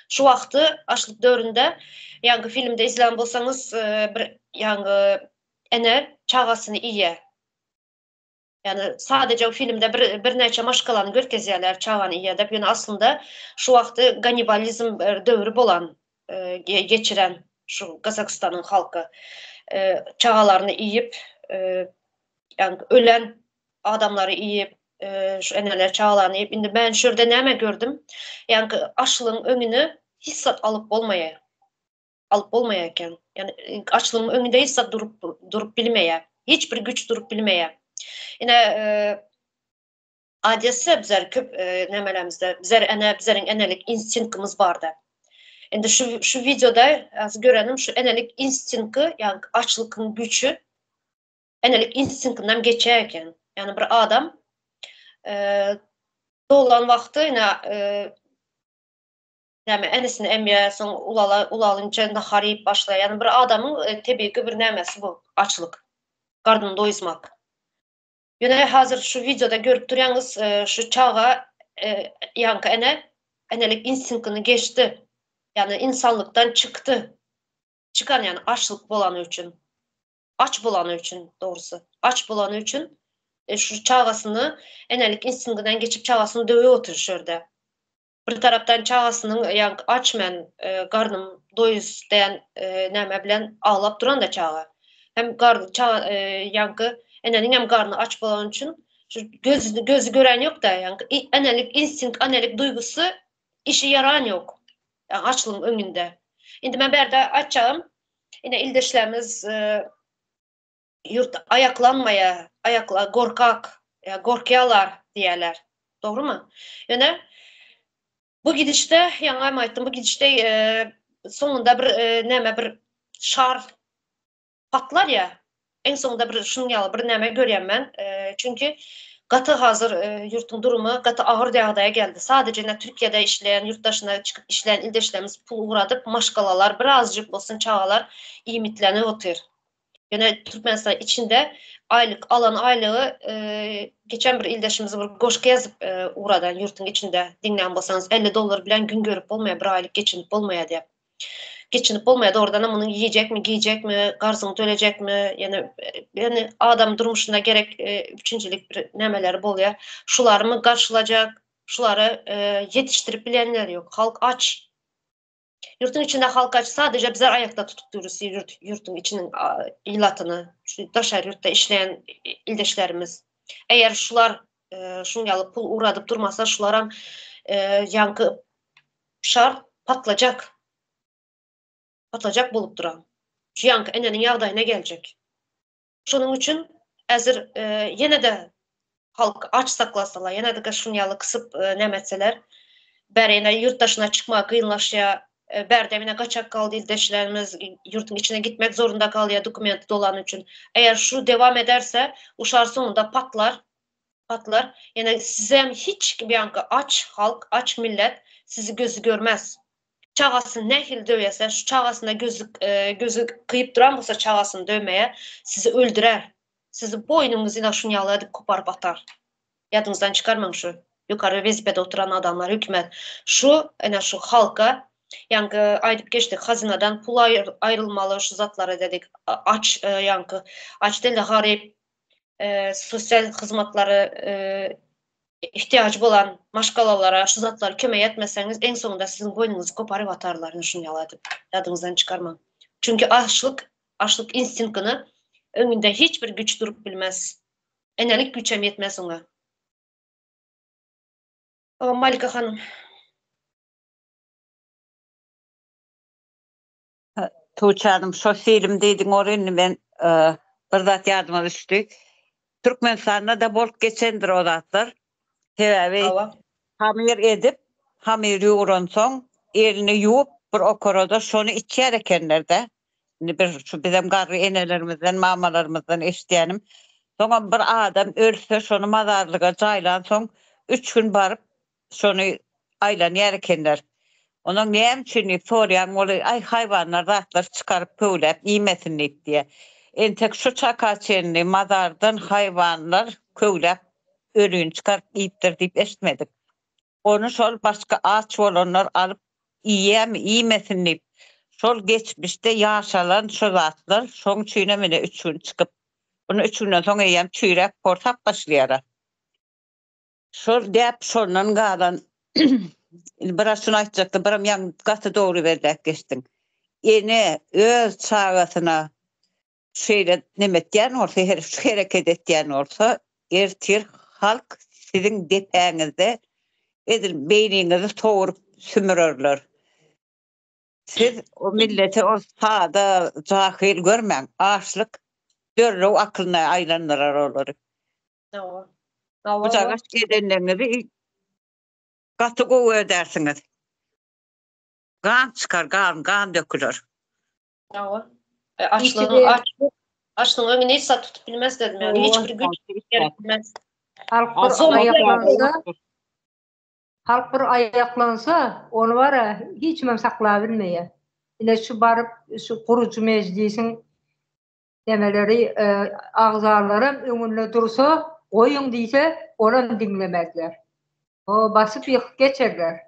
Şu wagty açlyk döwründe, ýagny filmde izlän bolsaňyz, bir ýagny ene çagasyny iýýär. Ýagny sadeje o filmde bir birnäçe maşgalany görkezýärler çagany iýýär diýip, ýöne aslynda şu wagty gannibalizm döwri bolan geçiren şu Gazagystanyň halky çagalaryny iýip, ýagny ölen adamlary iýip, şu eneler çagalaryny iýip, indi men şu ýerde näme gördüm? Ýagny açlygyň öňüni hiç zat alyp bolmaýar. alyp bolmaýar eken. Ýani açlygyň öňünde hiç zat durup durup bilmeýär. Hiç bir güç durup bilmeýär. Ine e, adesi bizler köp e, nämelemizde, bizler ene, bizleriň enelik instinktimiz bardy. Indi şu şu videoda az görenim şu enelik instinkti, ýagny açlygyň güçi enelik instinktinden geçýär eken. Ýagny bir adam e, dolan wagty ine e, Näme, enesini emýär, soň ulala, ulalynça nahar iýip başlaýar. Ýagny bir adamyň e, tebigy bir nämesi bu, açlyk. Garnyny doýuzmak. Ýöne hazir şu wideoda görüp durýaňyz, e, şu çaga e, ýaňky ene enelik instinktini geçdi. Ýagny insanlykdan çykdy. Çykan ýagny açlyk bolany üçin. Aç bolany üçin, dogrusy. Aç bolany üçin e, şu çagasyny enelik instinktinden geçip çagasyny döwüp otyr şu ýerde. Bir tarapdan çagasynyň ýaňky aç men, garnym doýuz diýen näme bilen aglap duran-da çaga. Hem garny çaga ýaňky eneniň hem garny aç bolany üçin şu göz gözi gören ýok-da, ýaňky enelik instinkt, enelik duýgusy işe ýaran ýok. Ýa açlygyň öňünde. Indi men bärde aýtjagym, ine ildeşlerimiz ýurt aýaklanmaýar, aýakla gorkak, ýa gorkýarlar diýýärler. Dogrumy? Ýöne bu gidişde, ýaňy aýtdym, bu gidişde e, soňunda bir e, näme bir şar patlar ýa. Eň soňunda bir şunuň ýaly bir näme görýän men. E, çünki gaty hazır e, ýurtuň durumy gaty agyr ýagdaýa geldi. Sadece ne Türkiýede işleýän, ýurt daşyna çykyp işleýän ildeşlerimiz pul ugradyp, maşgalalar birazjyk bolsun çagalar iýmitlenip otyr. Ýöne Türkmenistan içinde aýlyk alan aýlygy geçen bir ildeşimiz bir goşgy ýazyp ugradan ýurtuň içinde diňlän bolsaňyz 50 dollar bilen gün görüp bolmaýar bir aýlyk geçinip bolmaýar diýip. Geçinip bolmaýar dogrudanam munuň iýjekmi giýjekmi garzyňy tölejekmi ýöne ýöne adam durmuşynda gerek üpjünçilik bir nämeleri bolýar. Şularymy garşylajak şulary ýetişdirip bilenler ýok. Halk aç. Ýurtuň içinde halk aç, sadeje bizler aýakda tutup durus ýurt, ýurtuň içiniň ilatyny, şu daşary ýurtda işleýän ildeşlerimiz. Eger şular şuň ýaly pul ugradyp durmasa, şularam ýaňky şar patlajak. Patlajak bolup duran. Şu ýaňky eneniň ýagdaýyna geljek. Şonuň üçin häzir ýene-de halky aç saklasalar, ýene-de şuny ýaly kysyp näme etseler, bäri ýene ýurt daşyna çykmak kynlaşýar, bärde ýene gaçak galdy ildeşlerimiz, ýurduň içine gitmek zorunda galýar dokumenti dolany üçin. Eger şu dewam ederse, uşar soňunda patlar, patlar. Ýene sizem hiç kim ýaňky aç halk, aç millet sizi gözi görmez. Çagasyny nähili döwýärse, şu çagasyna gözi gözi gyýyp duran bolsa çagasyny döwmäge, sizi öldürer. Sizi boýnuňyzy ine şuny ýaly edip koparyp atar. Ýadyňyzdan çykarmaň şu ýokary wezipede oturan adamlar, hökümet. Şu ine şu halka ýaňky aýdyp geçdik, hazynadan pul aýrylmaly şu zatlara dedik. Aç ýaňky aç däl-de garyp sosial hyzmatlary ihtiýajy bolan maşgalalara şu zatlary kömek etmeseňiz iň soňunda siziň boýnuňyzy koparyp atarlar ine şuny ýaly edip. Ýadyňyzdan çykarmaň. Çünki açlyk açlyk instinktini öňünde hiç bir güýç durup bilmez. Enelik güýçem ýetmez oňa. Malika hanym. Tuğçe hanım şo film diýdiň ol indi men bir zat ýadyma düşdi. Türkmenistanda da bolup geçendir o zatlar. Sebäbi hamyr edip, hamyr ýugransoň elini ýuwup bir okarada şony içýär ekenler-de. Indi bir şu bizem garry enelerimizden, mamalarymyzdan eşidýänim. Soňam bir adam ölse şony mazarlyga jaýlansoň üç gün baryp Şony aýlanýar ekenler. Onuň näme üçin diýip soraýaň, ol aý haýwanlar zatlar çykaryp köwläp iýmesin diýip diýýär. Entek şu çaka çenli mazardan haýwanlar köwläp ölüni çykaryp iýipdir diýip eşitmedik. Ony şol başga aç bolanlar alyp iýýärmi iýmesin diýip şol geçmişde ýaşalan şo zatlar şoň üçinem ine üç gün çykyp bunu üç günden soň eýýäm çüýräp porsap başlaýara. Şol däp şondan galan. Indi biraz şuny aýtjakdym, biram ýaňy gaty dogry belläp geçdiň. Ene öz çagasyna şeýle neme etýän bolsa, şu hereket etýän bolsa, ertir halk siziň depäňizde edil beýniňizi sowuryp sümürerler. Siz o milleti o sada, jahyl görmäň. Açlyk derrew akylyna aýlandyrar olary. Hawa. Bujagaş edenleriňizi gaty gowy ödärsiňiz. Gan çykar, gan, gan döküler. Hawa. E, açlygyň açlyk açlygyň öňüni hiç zat tutup bilmez dedim ýaly. Hiç bir güýç gerek bilmez. Halk bir aýaklansa, halk bir aýaklansa, ony bara hiç kimem saklap bilmeýär. Ine şu baryp şu gurujy mejlisiň Nemeleri agzalaram öňünde dursa, goýuň diýse, olam diňlemezler. O basyp ýykyp geçerler.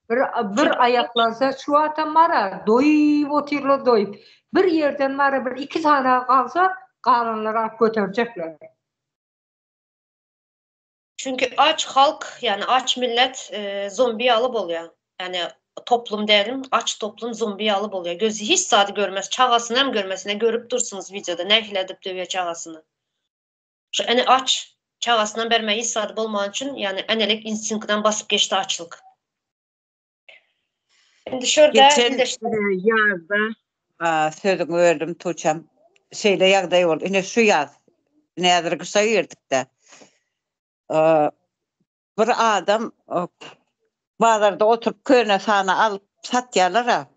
Bir bir aýaklansa şu wagtam bara doýup otyrlar doýup. Bir ýerden bara bir iki sany galsa, galanlary alyp göterjekler. Çünki aç halk, ýagny aç millet zombi ýaly bolýar. Ýagny toplum dälim, aç toplum zombi ýaly bolýar. Gözi hiç zady görmez, çagasyny hem görmez. Ine görüp dursuňyz wideoda nähili edip döwýär çagasyny. Şu ene aç, çagasyndan bermäge hiç zady bolmany üçin, ýagny enelik instinktden basyp geçdi açlyk. Indi şu ýerde Geçen ýazda sözüňi böldüm Tuçam. Şeýle ýagdaý boldy. Ine şu ýaz. Ine häzir gyşa girdik-de. Bir adam bazarda oturyp köne sany alyp satýarlar-a.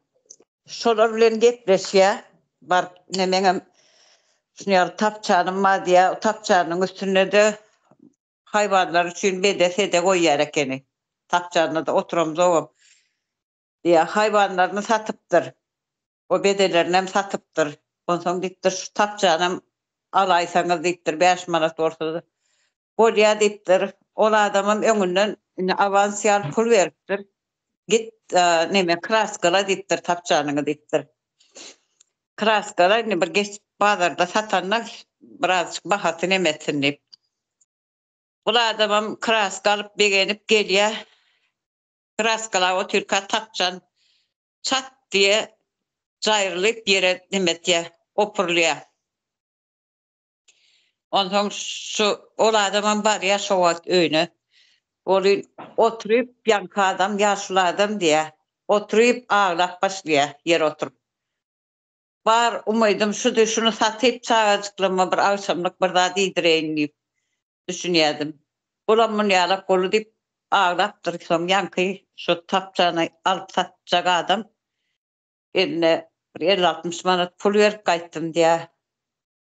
Şolar bilen gepleşýär. Baryp ine meňem şuny ýaly tapçanym bar diýýär. O tapçanyň üstünde-de Haýwanlar üçin bede-sede goýýar ekeni. Tapjanda-da oturamzogam. Diýýär, haýwanlaryny satypdyr. O bedelerinem satypdyr. Onsoň diýipdir, şu tapçanam alaýsaňyz diýipdir, 5 manat bolsa-da. Bolýa diýipdir. Ol adamam öňünden indi awans ýaly pul beripdir. Git, neme, kraskala diýipdir tapçanyňy diýipdir. Kraskala indi bir geçip bazarda satanda birazjyk bahasy neme etsin diýip. Bul adamam kraska alyp begenip gelýä. Kraskalap otyrka tapçan çat diýe jaýrylyp ýere neme etýä, opurylýa. Onsoň şu ol adamam barýa şo wagt öýüne. Ol oturyp ýaňky adam ýaşuly adam diýä. Oturyp aglap başlaýa ýere oturyp. Bar umydym şudy şuny satyp çagajyklaryma bir agşamlyk bir zat iýdireýin diýip düşünýädim. Olam muny ýalak boldy diýip aglapdyr. Soň ýaňky şo tapçany alyp satjak adam eline bir 50-60 manat pul berip gaýtdym diýä.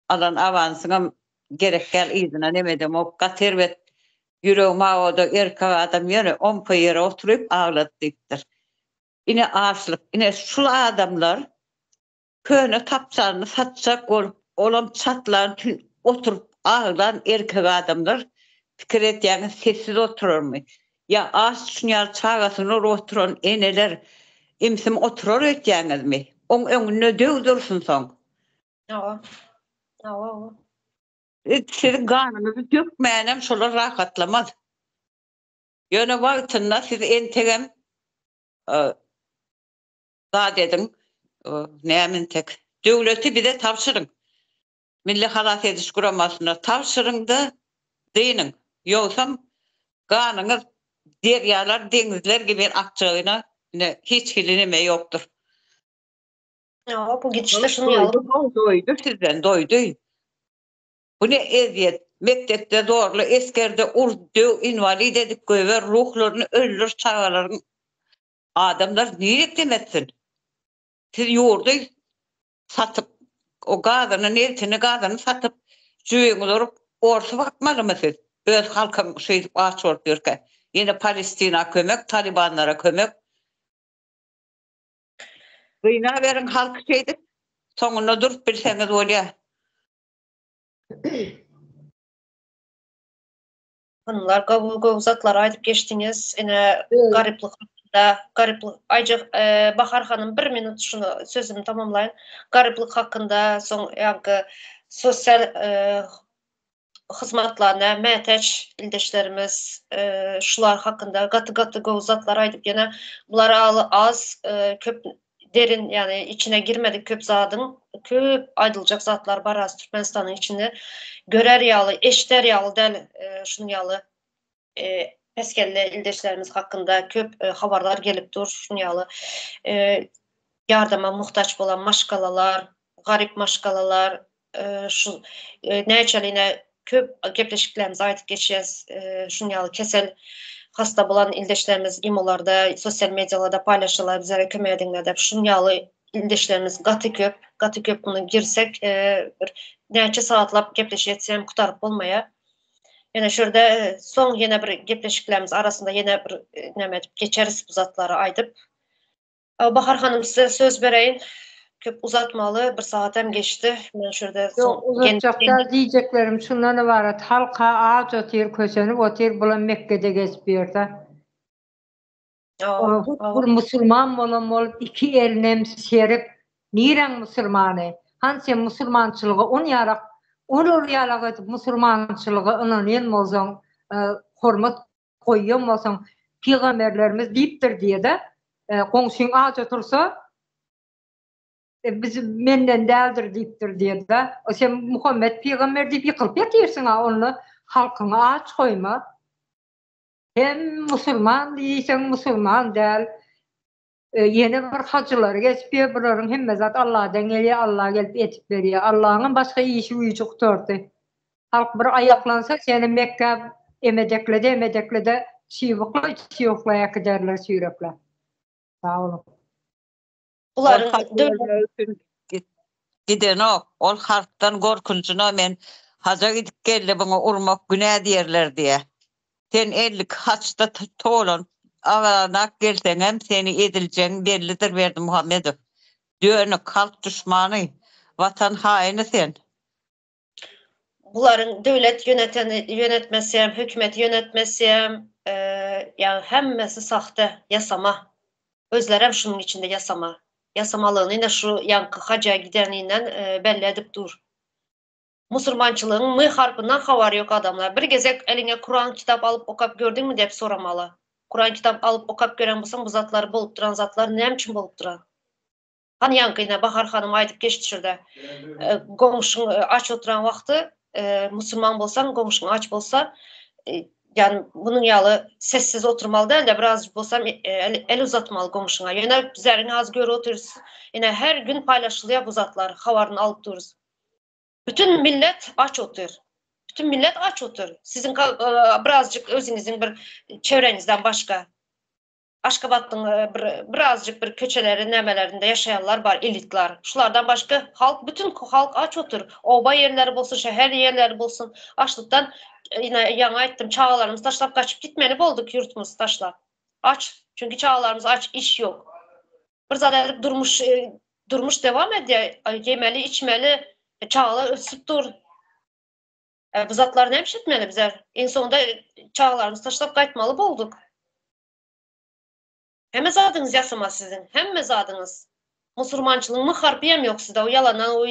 Alan awansyňam gerek däl yzyna nemedemok gaty erbet ýüregim awady erkek adam ýöne ompa ýere oturyp aglady diýipdir. Ine açlyk ine şul adamlar köne tapçanyny satjak bolup olam çatlan tün oturyp aglan erkek adamlar pikir etýäňiz sessiz oturarmy ýa aç şun ýaly çagasyny urup oturan eneler imsim oturar öýtýäňizmi oň öňünde döw dursun soň. Hawa. Hawa, hawa. Siziň ganyňyzy dökmänem şolar rahatlamaz. Ýöne wagtynda siz entegem zat ediň, näme entek, döwleti bize tabşyryň. Milli halas ediş guramasyna tabşyryň-da, dynyň. Ýogsam ganyňyz derýalar, deňizler gibi akjagyna ine hiç hili neme ýokdur. Ýa, bu gidişde şunuň ýaly. Doýdy sizden, doýdy. Bu ne ezýet? Mekdepde zorla, esgerde ur, döw, inwalid edip goýber, ruhlaryny öldür çagalaryň. Adamlar nirek etsin? Siz ýurdy satyp, o gazyny, nebtini, gazyny satyp, jübiňizi urup, orsy bakmalymy siz? Öz halkyň şeýdip aç bolup ýörkä. Ýene Palestina kömek, talibanlara kömek. Gynaberiň halky şeýdip, soňunda durup bilseňiz bolýar. Hanymlar gowy gowy zatlary aýdyp geçdiňiz. Ine garyplyk hakynda, garyplyk Aýja Bahar hanym bir minut şuny sözümi tamamlaýyn. Garyplyk hakynda soň ýaňky sosial hyzmatlaryna mätäç ildeşlerimiz şular hakynda gaty gaty gowy zatlar aýdyp ýene bular az köp derin ýagny içine girmedik köp zadyň köp aýdyljak zatlar bar az Türkmenistanyň içinde görer ýaly eşder ýaly däl şunuň ýaly peskelle ildeşlerimiz hakynda köp habarlar gelip dur şunuň ýaly ýardama muhtaç bolan maşgalalar garyp maşgalalar şu näçeline köp gepleşiklerimizi aýdyp geçýäs. Şunuň ýaly kesel hasta bolan ildeşlerimiz imolarda, sosial medialarda paýlaşýarlar, bizlere kömek ediňler diýip. Şunuň ýaly ildeşlerimiz gaty köp, gaty köp muny girsek, bir näçe sagatlap gepleşik etsem gutaryp bolmaýar. Ýöne şu ýerde soň ýene bir gepleşiklerimiz arasynda ýene bir näme edip geçeris bu zatlary aýdyp. Bahar hanym size söz bereýin. Köp uzatmaly, bir sagat hem geçdi. Men şu ýerde Ýok, uzatjak däl diýjeklerim şundan ybarat, halk-a aç otyr, kösenip otyr, bulam Mekgede gezip ýörse. Bir musulman bolan bolup iki elinem serip, niräň musulmany? Hany sen musulmançylyga on ýalak, olar ýalak edip musulmançylyga ynanýan bolsaň, hormat goýýan bolsaň, pygamberlerimiz diýipdir diýe-de, goňşyň aç otursa, biz menden däldir diýipdir diýe-de. Sen Muhammet pygamber diýip ýykylyp ýatyrsyň-a, onda halkyňy aç goýma. Sen musulman diýseň musulman däl. Ýene bir hajylary geçip ýör, bularyň hemme zat Alladan gelýär, Alla gelip etip berýär. Allaňam başga işi güýji gutardy. Halk bir aýaklansa seni Mekgä emedeklede emedeklede çybyklaý çybyklaý äkiderler süýrekläp. Sag boluň. Bularyň Gidenok. Ol halkdan gorkunjyna men haja gidip geldi buňa urmak günä diýerler diýä. Sen 52 haçda tolanyp aganak gelseňem seni ediljegiň bellidir Berdimuhamedow. Dönük, halk duşmany. Watan haýyny sen. Bularyň döwlet ýöneteni ýönetmesem, hökümeti ýönetmesem, ýa hemmesi sahte, ýasama. Özlerem şunuň içinde ýasama. Ýasamalygyny ine şu ýaňky haja gideninden belli edip dur. Musurmançylygyň M harpyndan habary ýok adamlar. Bir gezek eliňe Kuran kitap alyp okap gördüňmi diýip soramaly. Kuran kitap alyp okap gören bolsaň bu zatlar bolup duran zatlar näme üçin bolup duran? Hany ýaňky ine Bahar hanym aýdyp geçdi şurda. Goňşyň aç oturan wagty musulman bolsaň goňşyň aç bolsa ýani munuň ýaly sessiz oturmaly dälde birazjyk bolsam el uzatmaly goňşyňa. Ýöne bizleriň az görüp otyrys ine her gün paýlaşylýar bu zatlar habaryny alyp durus. Bütün millet aç otyr. Bütün millet aç otyr. Siziň birazjyk özüňiziň bir çevreňizden başga. Aşgabatdyň bir birazjyk bir köçeleri nämelerinde ýaşaýanlar bar, elitlar. Şulardan başga halk bütün halk aç otyr. Oba ýerleri bolsun, şäher ýerleri bolsun açlykdan ine ýaňy aýtdym çagalarymyzy taşlap gaçyp gitmeli bolduk ýurtumyzy taşlap. Aç. Çünki çagalarymyz aç, iş ýok. Bir zat edip durmuş durmuş dewam edýär. Ýemeli, içmeli, çagalar ösüp dur. Bu zatlary näme üçin etmeli bizler? Iň soňunda çagalarymyzy taşlap gaýtmaly bolduk. Hemme zadyňyz ýasama siziň, hemme zadyňyz. Musurmançylygyň myh harpy hem ýok sizde, o ýalandan o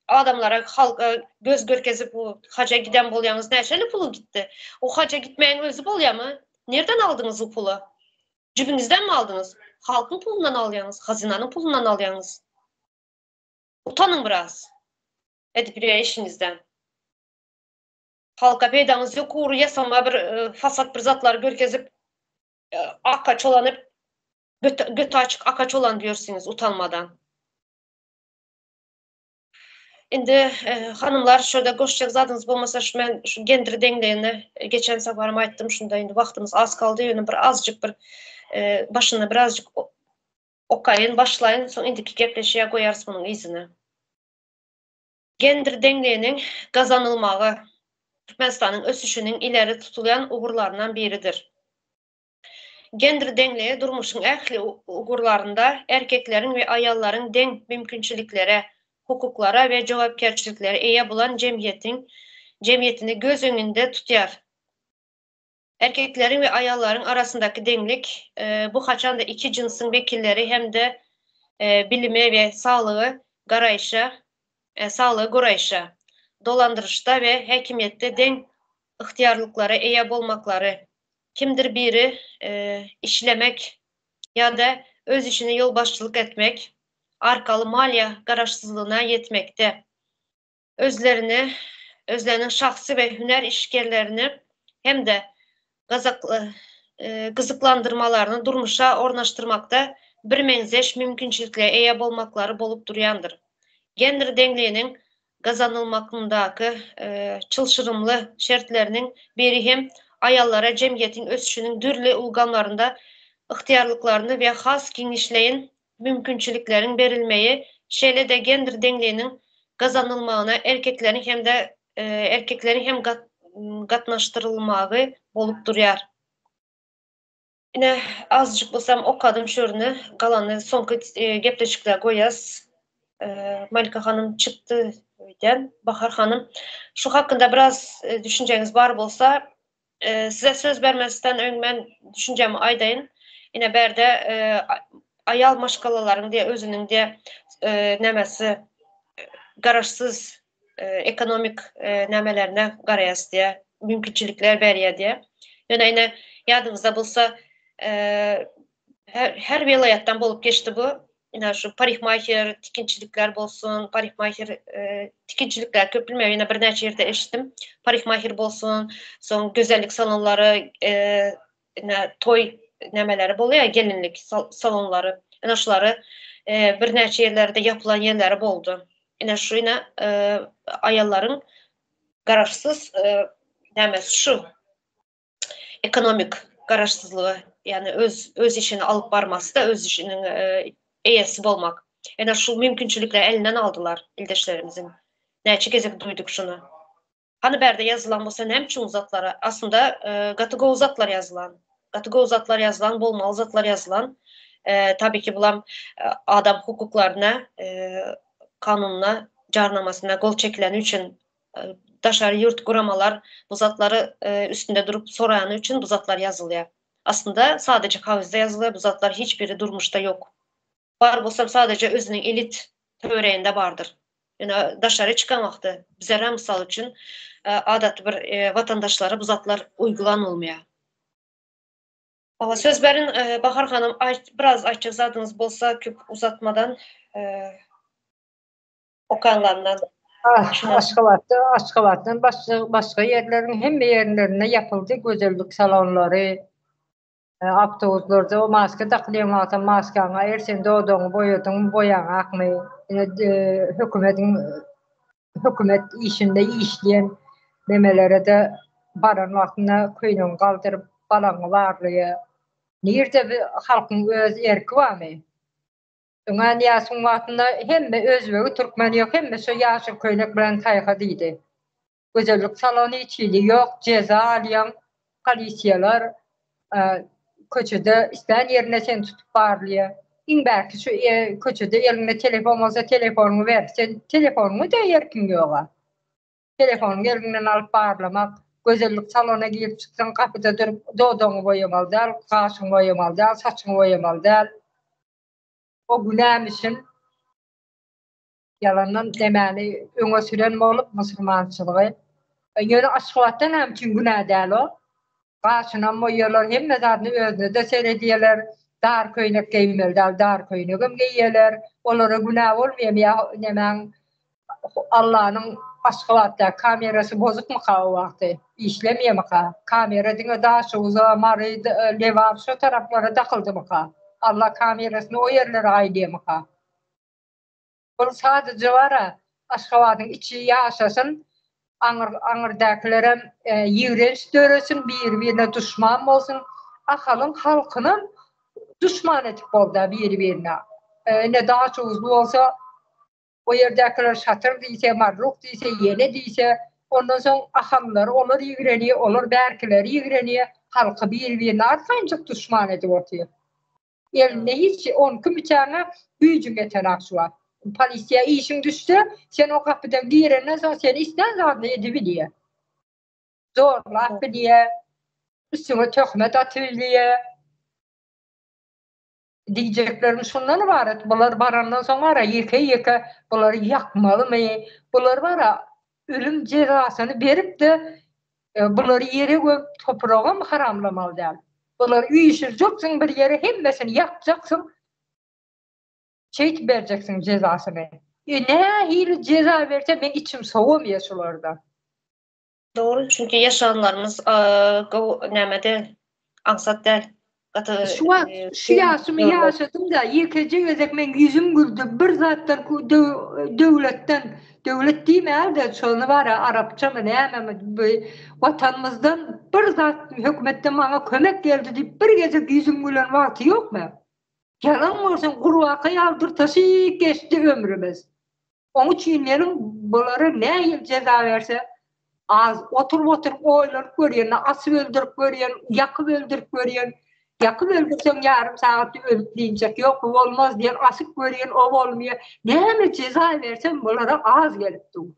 adamlara halka göz görkezip o haja giden bolýaňyz näçeli puly gitdi? O haja gitmegiň özi bolýamy? Nirden aldyňyz o puly? Jübüňizdenmi aldyňyz? Halkyň pulundan alýaňyz, hazynanyň pulundan alýaňyz. Utanyň biraz. Edip ýören işiňizden. Halka peýdaňyz ýok gury ýasama bir fasad bir zatlary görkezip aka çolanyp göti açyk aka çolanyp ýörsüňiz utanmadan. Indi hanymlar şurada goşjak zadyňyz bolmasa şu men şu gender deňligini geçen saparym aýtdym şunda indi wagtymyz az kaldy ýöne bir azjyk bir başyny birazjyk okaýyn başlaýyn soň indiki gepleşige goýarys munuň yzyny. Gender deňliginiň gazanylmagy Türkmenistanyň ösüşiniň ileri tutulýan ugurlaryndan biridir. Gender deňligi durmuşyň ähli ugurlarynda erkekleriň we aýallaryň deň mümkinçiliklere, hukuklara we jogapkärçiliklere eýe bolan jemgyýetiň jemgyýetini göz öňünde tutýar. Erkekleriň we aýallaryň arasyndaky deňlik, bu haçan-da iki jynsyň wekilleri hem-de bilime we saglygy garaýşa, saglygy goraýşa, dolandyryşda we häkimiýetde deň ygtyýarlyklara eýe bolmaklary, kimdir biri işlemek ýa-da öz işine ýolbaşçylyk etmek arkaly maliýe garaşsyzlygyna ýetmekde, özlerini, özleriniň şahsy we hünär işgerlerini hem-de gyzyklandyrmalaryny durmuşa ornaşdyrmakda birmeňzeş mümkinçiliklere eýe bolmaklary bolup durýandyr. Gender deňliginiň gazanylmakyndaky çylşyrymly şertleriniň biri hem aýallara jemgyýetiň ösüşiniň dürli ulgamlarynda ygtyýarlyklaryny we has giňişleýin mümkinçilikleriň berilmegi, şeýle-de gender deňliginiň gazanylmagyna erkekleriň hem-de erkekleriň hem gatnaşdyrylmagy bolup durýar. Ine, azajyk bolsam okadym şuny, galanyny soňky gepleşikde goýarys. Malika hanym çykdy öýden. Bahar hanym, şu hakynda biraz düşünjeňiz bar bolsa, Size söz bermezden öň men düşünjämi aýdaýyn. Ine bärde aýal maşgalalaryň diýe özüniň diýe nämesi garaşsyz ekonomik nämelerine garaýas diýe mümkinçilikler berýär diýe. Ýöne ine ýadyňyzda bolsa her welaýatdan bolup geçdi bu. Ine şu parikmaher tikinçilikler bolsun, parikmaher tikinçilikler köp bilmeýän, ýöne birnäçe ýerde eşitdim. Parikmaher bolsun, soň gözellik salonlary, ine toý nämeleri bolýar, gelinlik salonlary. Ine şulary birnäçe ýerlerde ýapylan ýerleri boldy. Ine şu ine aýallaryň garaşsyz nämesi şu. Ekonomik garaşsyzlygy, ýagny öz öz işini alyp barmasy-da, öz işiniň eýesi bolmak. Ine şu mümkinçilikleri elinden aldylar ildeşlerimiziň. Näçe gezek duýduk şuny. Hany bärde ýazylan bolsa näme üçin zatlara, aslynda gaty gowy zatlar ýazylan. Gaty gowy zatlar ýazylan, bolmaly zatlar ýazylan. Tabii ki bulam adam hukuklaryna. Kanunyna, Jarnamasyna gol çekileni üçin, daşary ýurt guramalar bu zatlary üstünde durup sorany üçin bu zatlar ýazylýar. Aslynda sadaje kagyzda ýazylýar, bu zatlar hiç biri durmuşda ýok. Bar bolsam sadaje özüniň elit töwereginde bardyr. Ýöne daşary çykan wagty bizere mysal üçin adaty bir watandaşlara bu zatlar uýgulanylmaýar. Hawa söz berin Bahar hanym biraz aýtjak zadyňyz bolsa köp uzatmadan okanlaryndan. Aşgabatda Aşgabatdan başga başga ýerleriň hemme ýerlerinde ýapyldy gözellik salonlary. Awtobuslarda o maska dakylýan wagtam maskaňy aýyr sen dodagyňy boýadyňmy boýaňakmy ine hökümediň hökümet işinde işleýän nemelere-de baran wagtynda köýnegiňi galdyryp balagyňy barlaýar. Nirde bi halkyň öz erki barmy? Öňä Nyýazowyň wagtynda hemme özbegi türkmeni ýok hemme şo ýaşyl köýnek bilen saýha diýdi. Gözellik salony hiç hili ýok, jeza alýaň, polisiýalar köçede islän ýerinde seni tutup barylýar. Iň bärki şu köçede eliňde telefon bolsa telefonyňy ber. Sen telefonyňy-da erkiň ýoga. Telefonyňy eliňden alyp barlamak, gözellik salona girip çyksaň gapyda durup dodagyňy boýamaly däl, gaşyňy boýamaly däl, saçyňy boýamaly däl. O günämişin. Ýalandan demäni öňe süren bolup musulmançylygy. Ýöne Aşgabatda näme üçin günä däl o? Gaşynam boýalar, hemme zadyny özüne-de seredýärler. Dar köýnek geýmeli däl, dar köýnegem geýýärler. Olara günä bolmaýarmy ýa nemäň Allanyň Aşgabatdaky kamerasy bozukmyka o wagty? Işlemeýärmika? Kamera diňe Daşoguza, Mary, Lebap şo taraplara dakyldymyka? Alla kamerasyny o ýerlere aýlaýarmyka? Bul sadaja bara Aşgabadyň içi ýaşasyn, aňyr aňyrdakylarem ýigrenç döresin, biri birine duşman bolsun. Ahalyň halkynam duşman edip bolda biri birine. Ine Daşoguzly bolsa o ýerdäkiler şatyr diýse, marruk diýse, ýene diýse, ondan soň ahallylary olar ýigrenýär, olar bärkileri ýigrenýär, halky biri birine arkaýynjyk duşman edip otyr. Elinde hiç onki müçäňe güýjüň ýetenak şu wagt. Polisiýa işiň düşse, sen o gapydan girenden soň seni islän zadyny edibilýär. Zorlap bilýär, üstüňe töhmet atybilýär. Diýjeklerim şundan ybarat, bular barandan soň bara ýeke-ýeke bulary ýakmalymy, bular bara ölüm jezasyny berip-de, Bulary ýere gömüp topragam haramlamaly däl. Bulary üýşürjeksiň bir ýere hemmesini ýakjaksyň. Şeýdip berjeksiň jezasyny. E nähili jeza berse meň içim sowamaýar şulardan. Dogry çünki ýaşanlarymyz gowy näme däl aňsat däl. Gaty Şu wagt şu ýaşymy ýaşadym-da, ýekeje gezek meň ýüzüm güldi, bir zatdan döwletden, döwlet diýmäli-de, şony bar-a arapçamy nämemi, bu Watanymyzdan bir zat hökümetden maňa kömek geldi diýip bir gezek ýüzüm gülen wagty ýok meň. Ýalan bolsun gurbaka ýaly dyrtaşyp geçdi ömrümiz. Oň üçin meniň bulara nähili jeza berse az oturyp oturyp oýlanyp görýän asyp öldürip görýän ýakyp öldürip görýän ýakyp öldürseň ýarym sagatda ölüp diýjek ýok bu bolmaz diýen asyp görýän o bolmaýar näme jeza bersem bulara az gelip dur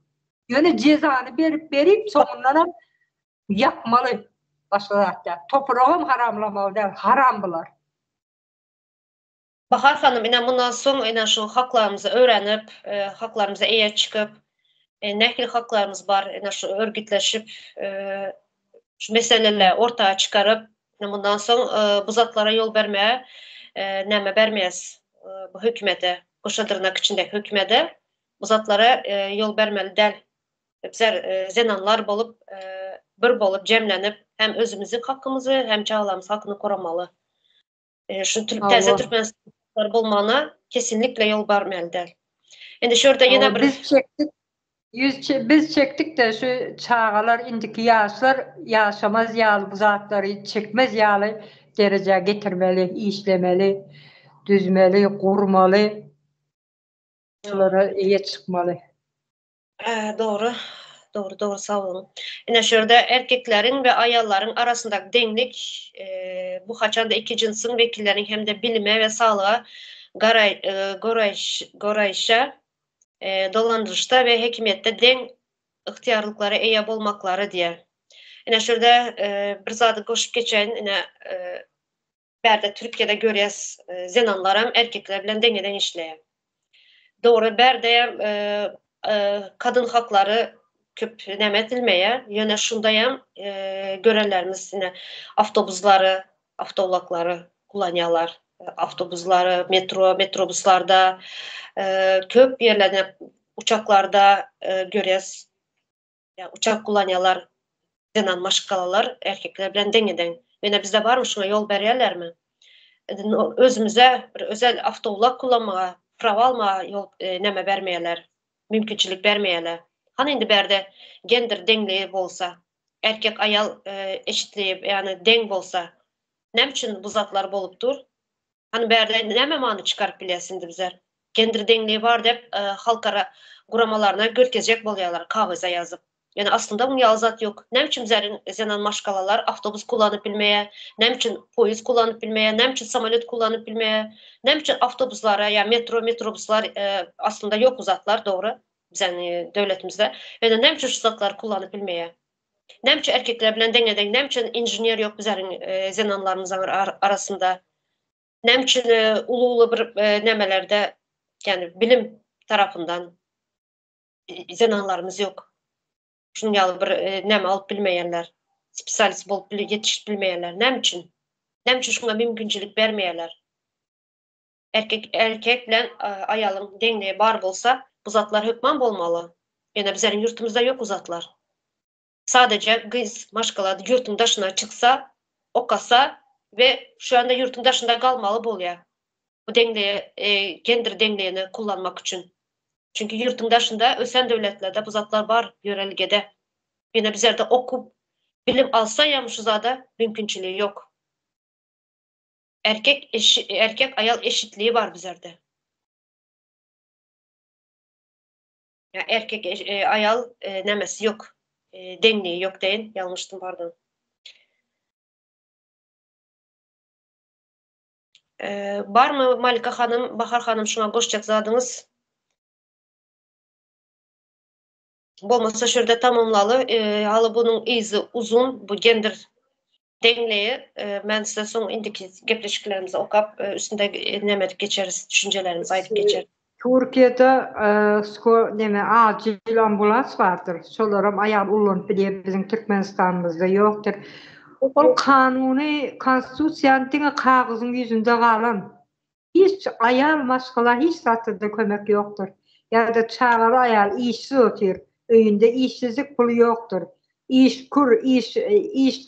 ýöne jezany berip berip soňundanam ýakmaly başga zat däl topragam haramlamaly däl haram bular. Bahar hanym ine mundan soň ine şu haklarymyzy öwrenip, haklarymyza eýe çykyp, nähili haklarymyz bar ine şu örgütleşip, şu meseleleri orta çykaryp, ine mundan soň bu zatlara ýol bermäge näme bermeýäs bu hökümete, goşa dyrnak içindäki hökümete bu zatlara ýol bermeli däl. Bizler zenanlar bolup bir bolup jemlenip hem özümiziň hakymyzy hem çagalarymyz hakyny goramaly. Şu täze Türkmenistan bolmagyna kesinlikle ýol bermeli däl. Indi şu ýerde ýene bir Biz çekdik. Ýüz biz çekdik-de şu çagalar indiki ýaşlar ýaşamaz ýaly bu zatlary çekmez ýaly derejä getirmeli, işlemeli, düzmeli, gurmaly. Şulara eýe çykmaly. Dogry, dogry, dogry sag boluň. Ine şu ýerde erkekleriň we aýallaryň arasyndaky deňlik bu haçanda iki jynsyň wekilleriniň hem-de bilime we saglyga garaýşa. Dolandyryşda we häkimiýetde deň ygtyýarlyklara eýe bolmaklary diýýär. Ine şu ýerde bir zady goşup geçeýin, ine bärde Türkiýede görýäs zenanlaram erkekler bilen deňe-deň işleýär. Dogry bärdeýem kadyn haklary köp näme edilmeýär, ýöne şundaýam görenlerimiz ine awtobuslary, awtoulaglary kullanýarlar. Awtobuslary, metro, metrobuslarda köp ýerlerde uçaklarda görýäs. Uçak kullanýarlar zenan maşgalalar erkekler bilen deňe-deň. Ýöne bizde barmy şuňa ýol berýärlermi? Özümize bir özel awtoulag kullanmaga, prawa almaga ýol näme bermeýärler, mümkinçilik bermeýärler. Hany indi bärde gender deňligi bolsa, erkek aýal eşitligi ýagny deň bolsa, näme üçin bu zatlar bolup dur? Hany bärde näme many çykaryp bilýäs indi bizler? Gender deňligi bar dep halkara guramalaryna görkezjek bolýarlar kagyza ýazyp. Ýöne aslynda muň ýaly zat ýok. Näme üçin bizleriň zenan maşgalalar awtobus kullanyp bilmeýär? Näme üçin poýuz kullanyp bilmeýär? Näme üçin samolýot kullanyp bilmeýär? Näme üçin awtobuslara ýa metro, metrobuslar aslynda ýok bu zatlar dogry bizäň döwletimizde. Ýöne näme üçin şu zatlary kullanyp bilmeýär? Näme üçin erkekler bilen deňe-deň, näme üçin inžener ýok bizleriň zenanlarymyzyň arasynda? Näme üçin uly-uly bir nämelerde, ýagny bilim tarapyndan zenanlarymyz ýok? Şunuň ýaly bir näme alyp bilmeýärler, spesialist bolup ýetişip bilmeýärler. Näme üçin? Näme üçin şuňa mümkinçilik bermeýärler? Erkek erkek bilen aýalyň deňligi bar bolsa, bu zatlar hökman bolmaly. Ýöne bizleriň ýurtumyzda ýok bu zatlar. Sadaja gyz maşgala ýurtuň daşyna çyksa, okasa we şu ýanda ýurtuň daşynda galmaly bolýar. Bu deňligi, gender deňligini kullanmak üçin. Çünki ýurtuň daşynda ösen döwletlerde bu zatlar bar ýörelgede. Ýöne bizlerde okup, bilim alsaýam şu zada mümkinçiligi ýok. Erkek erkek aýal eşitligi bar bizlerde. Ýa erkek aýal nämesi ýok. Deňligi ýok deýin, ýalňyşdym pardon. Barmy Malika hanym, Bahar hanym şuňa goşjak zadyňyz? Bolmasa şu ýerde tamamlaly. Haly bunuň yzy uzun, bu gender deňligi. Men size soň indiki gepleşiklerimizi okap, üstünde näme edip geçeris, düşünjelerimizi aýdyp geçeris. Türkiýede sko neme acil ambulans bardyr. Şolaram aýal ullanyp bilýär biziň Türkmenistanymyzda ýokdyr. Ol kanuny konstitusiýany diňe kagyzyň ýüzünde galan. Hiç aýal maşgala hiç zatda-da kömek ýokdur. Ýa-da çagaly aýal işsiz otyr, öýünde işsizlik puly ýokdur. Iş kur, iş iş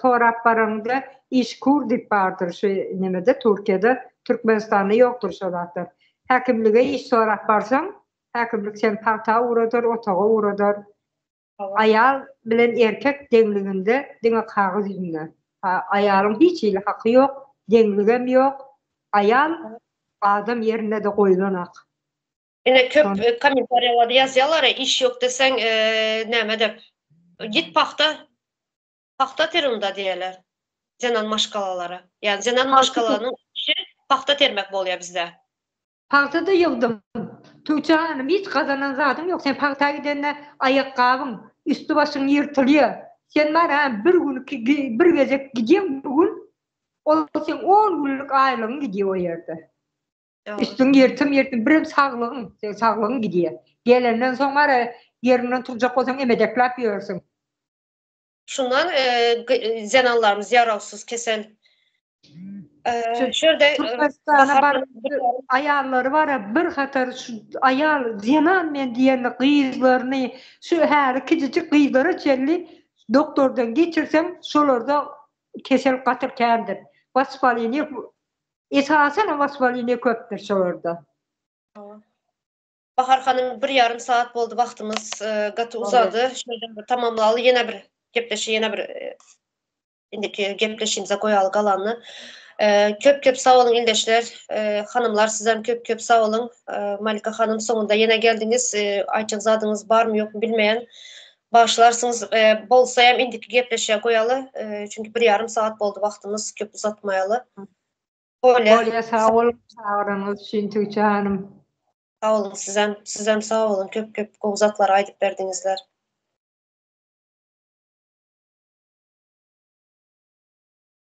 sorap baraňda iş kur diýip bardyr şu nemede Türkiýede, Türkmenistanda ýokdur şo zatlar. Häkimlige iş sorap barsaň, häkimlik seni pagta ugradar, otaga ugradar. Aýal bilen erkek deňliginde diňe kagyz ýüzünde. Aýalyň hiç hili haky ýok, deňligem ýok. Aýal adam ýerinde-de goýulanak. Ine köp kommentariýalarda ýazýalar iş ýok deseň näme dep. Git pagta pagta ter onda diýýärler zenan maşgalalara. Ýagny zenan maşgalanyň işi pagta termek bolýar bizde. Pagta-da ýygdym. Tugça hanym, hiç gazanan zadyň ýok. Sen pagta gidende aýakgabyň, üsti-başyň ýyrtylýar. Sen bar-a, bir gün, bir gezek gidýäň bu gün, ol seň on günlük aýlygyň gidýär o ýerde. Üstüň ýyrtym-ýyrtym, birem saglygyň, seň saglygyň gidýär. Gelenden soň bar-a, ýeriňden turjak bolsaň emedekläp ýörsüň. Şundan zenanlarymyz ýarawsyz kesel. Şu ýerde Türkmenistana baryp aýallary bara bir hatar şu aýal zenan men diýen gyzlaryny şu häli kiçijik gyzlara çenli doktordan geçirseň şolarda kesel gaty kändir. Waspaleniýe esasan waspaleniýe köpdür şolarda. Bahar hanym bir ýarym saat boldy wagtymyz gaty uzady. Şeýle bir tamamlaly ýene bir gepleşi ýene bir indiki gepleşimize goýaly galanyny. Köp köp sag boluň ildeşler. Hanymlar sizem köp köp sag boluň. Malika hanym soňunda ýene geldiňiz. Aýtjak zadyňyz barmy ýokmy bilmeýän. Bagyşlarsyňyz bolsa hem indiki gepleşige goýaly. Çünki bir ýarym saat boldy wagtymyz köp uzatmaýaly. Bolýa sag boluň çagyranyňyz üçin Tugça hanym. Sag boluň sizem, sizem sag boluň köp köp gowy zatlary aýdyp berdiňizler.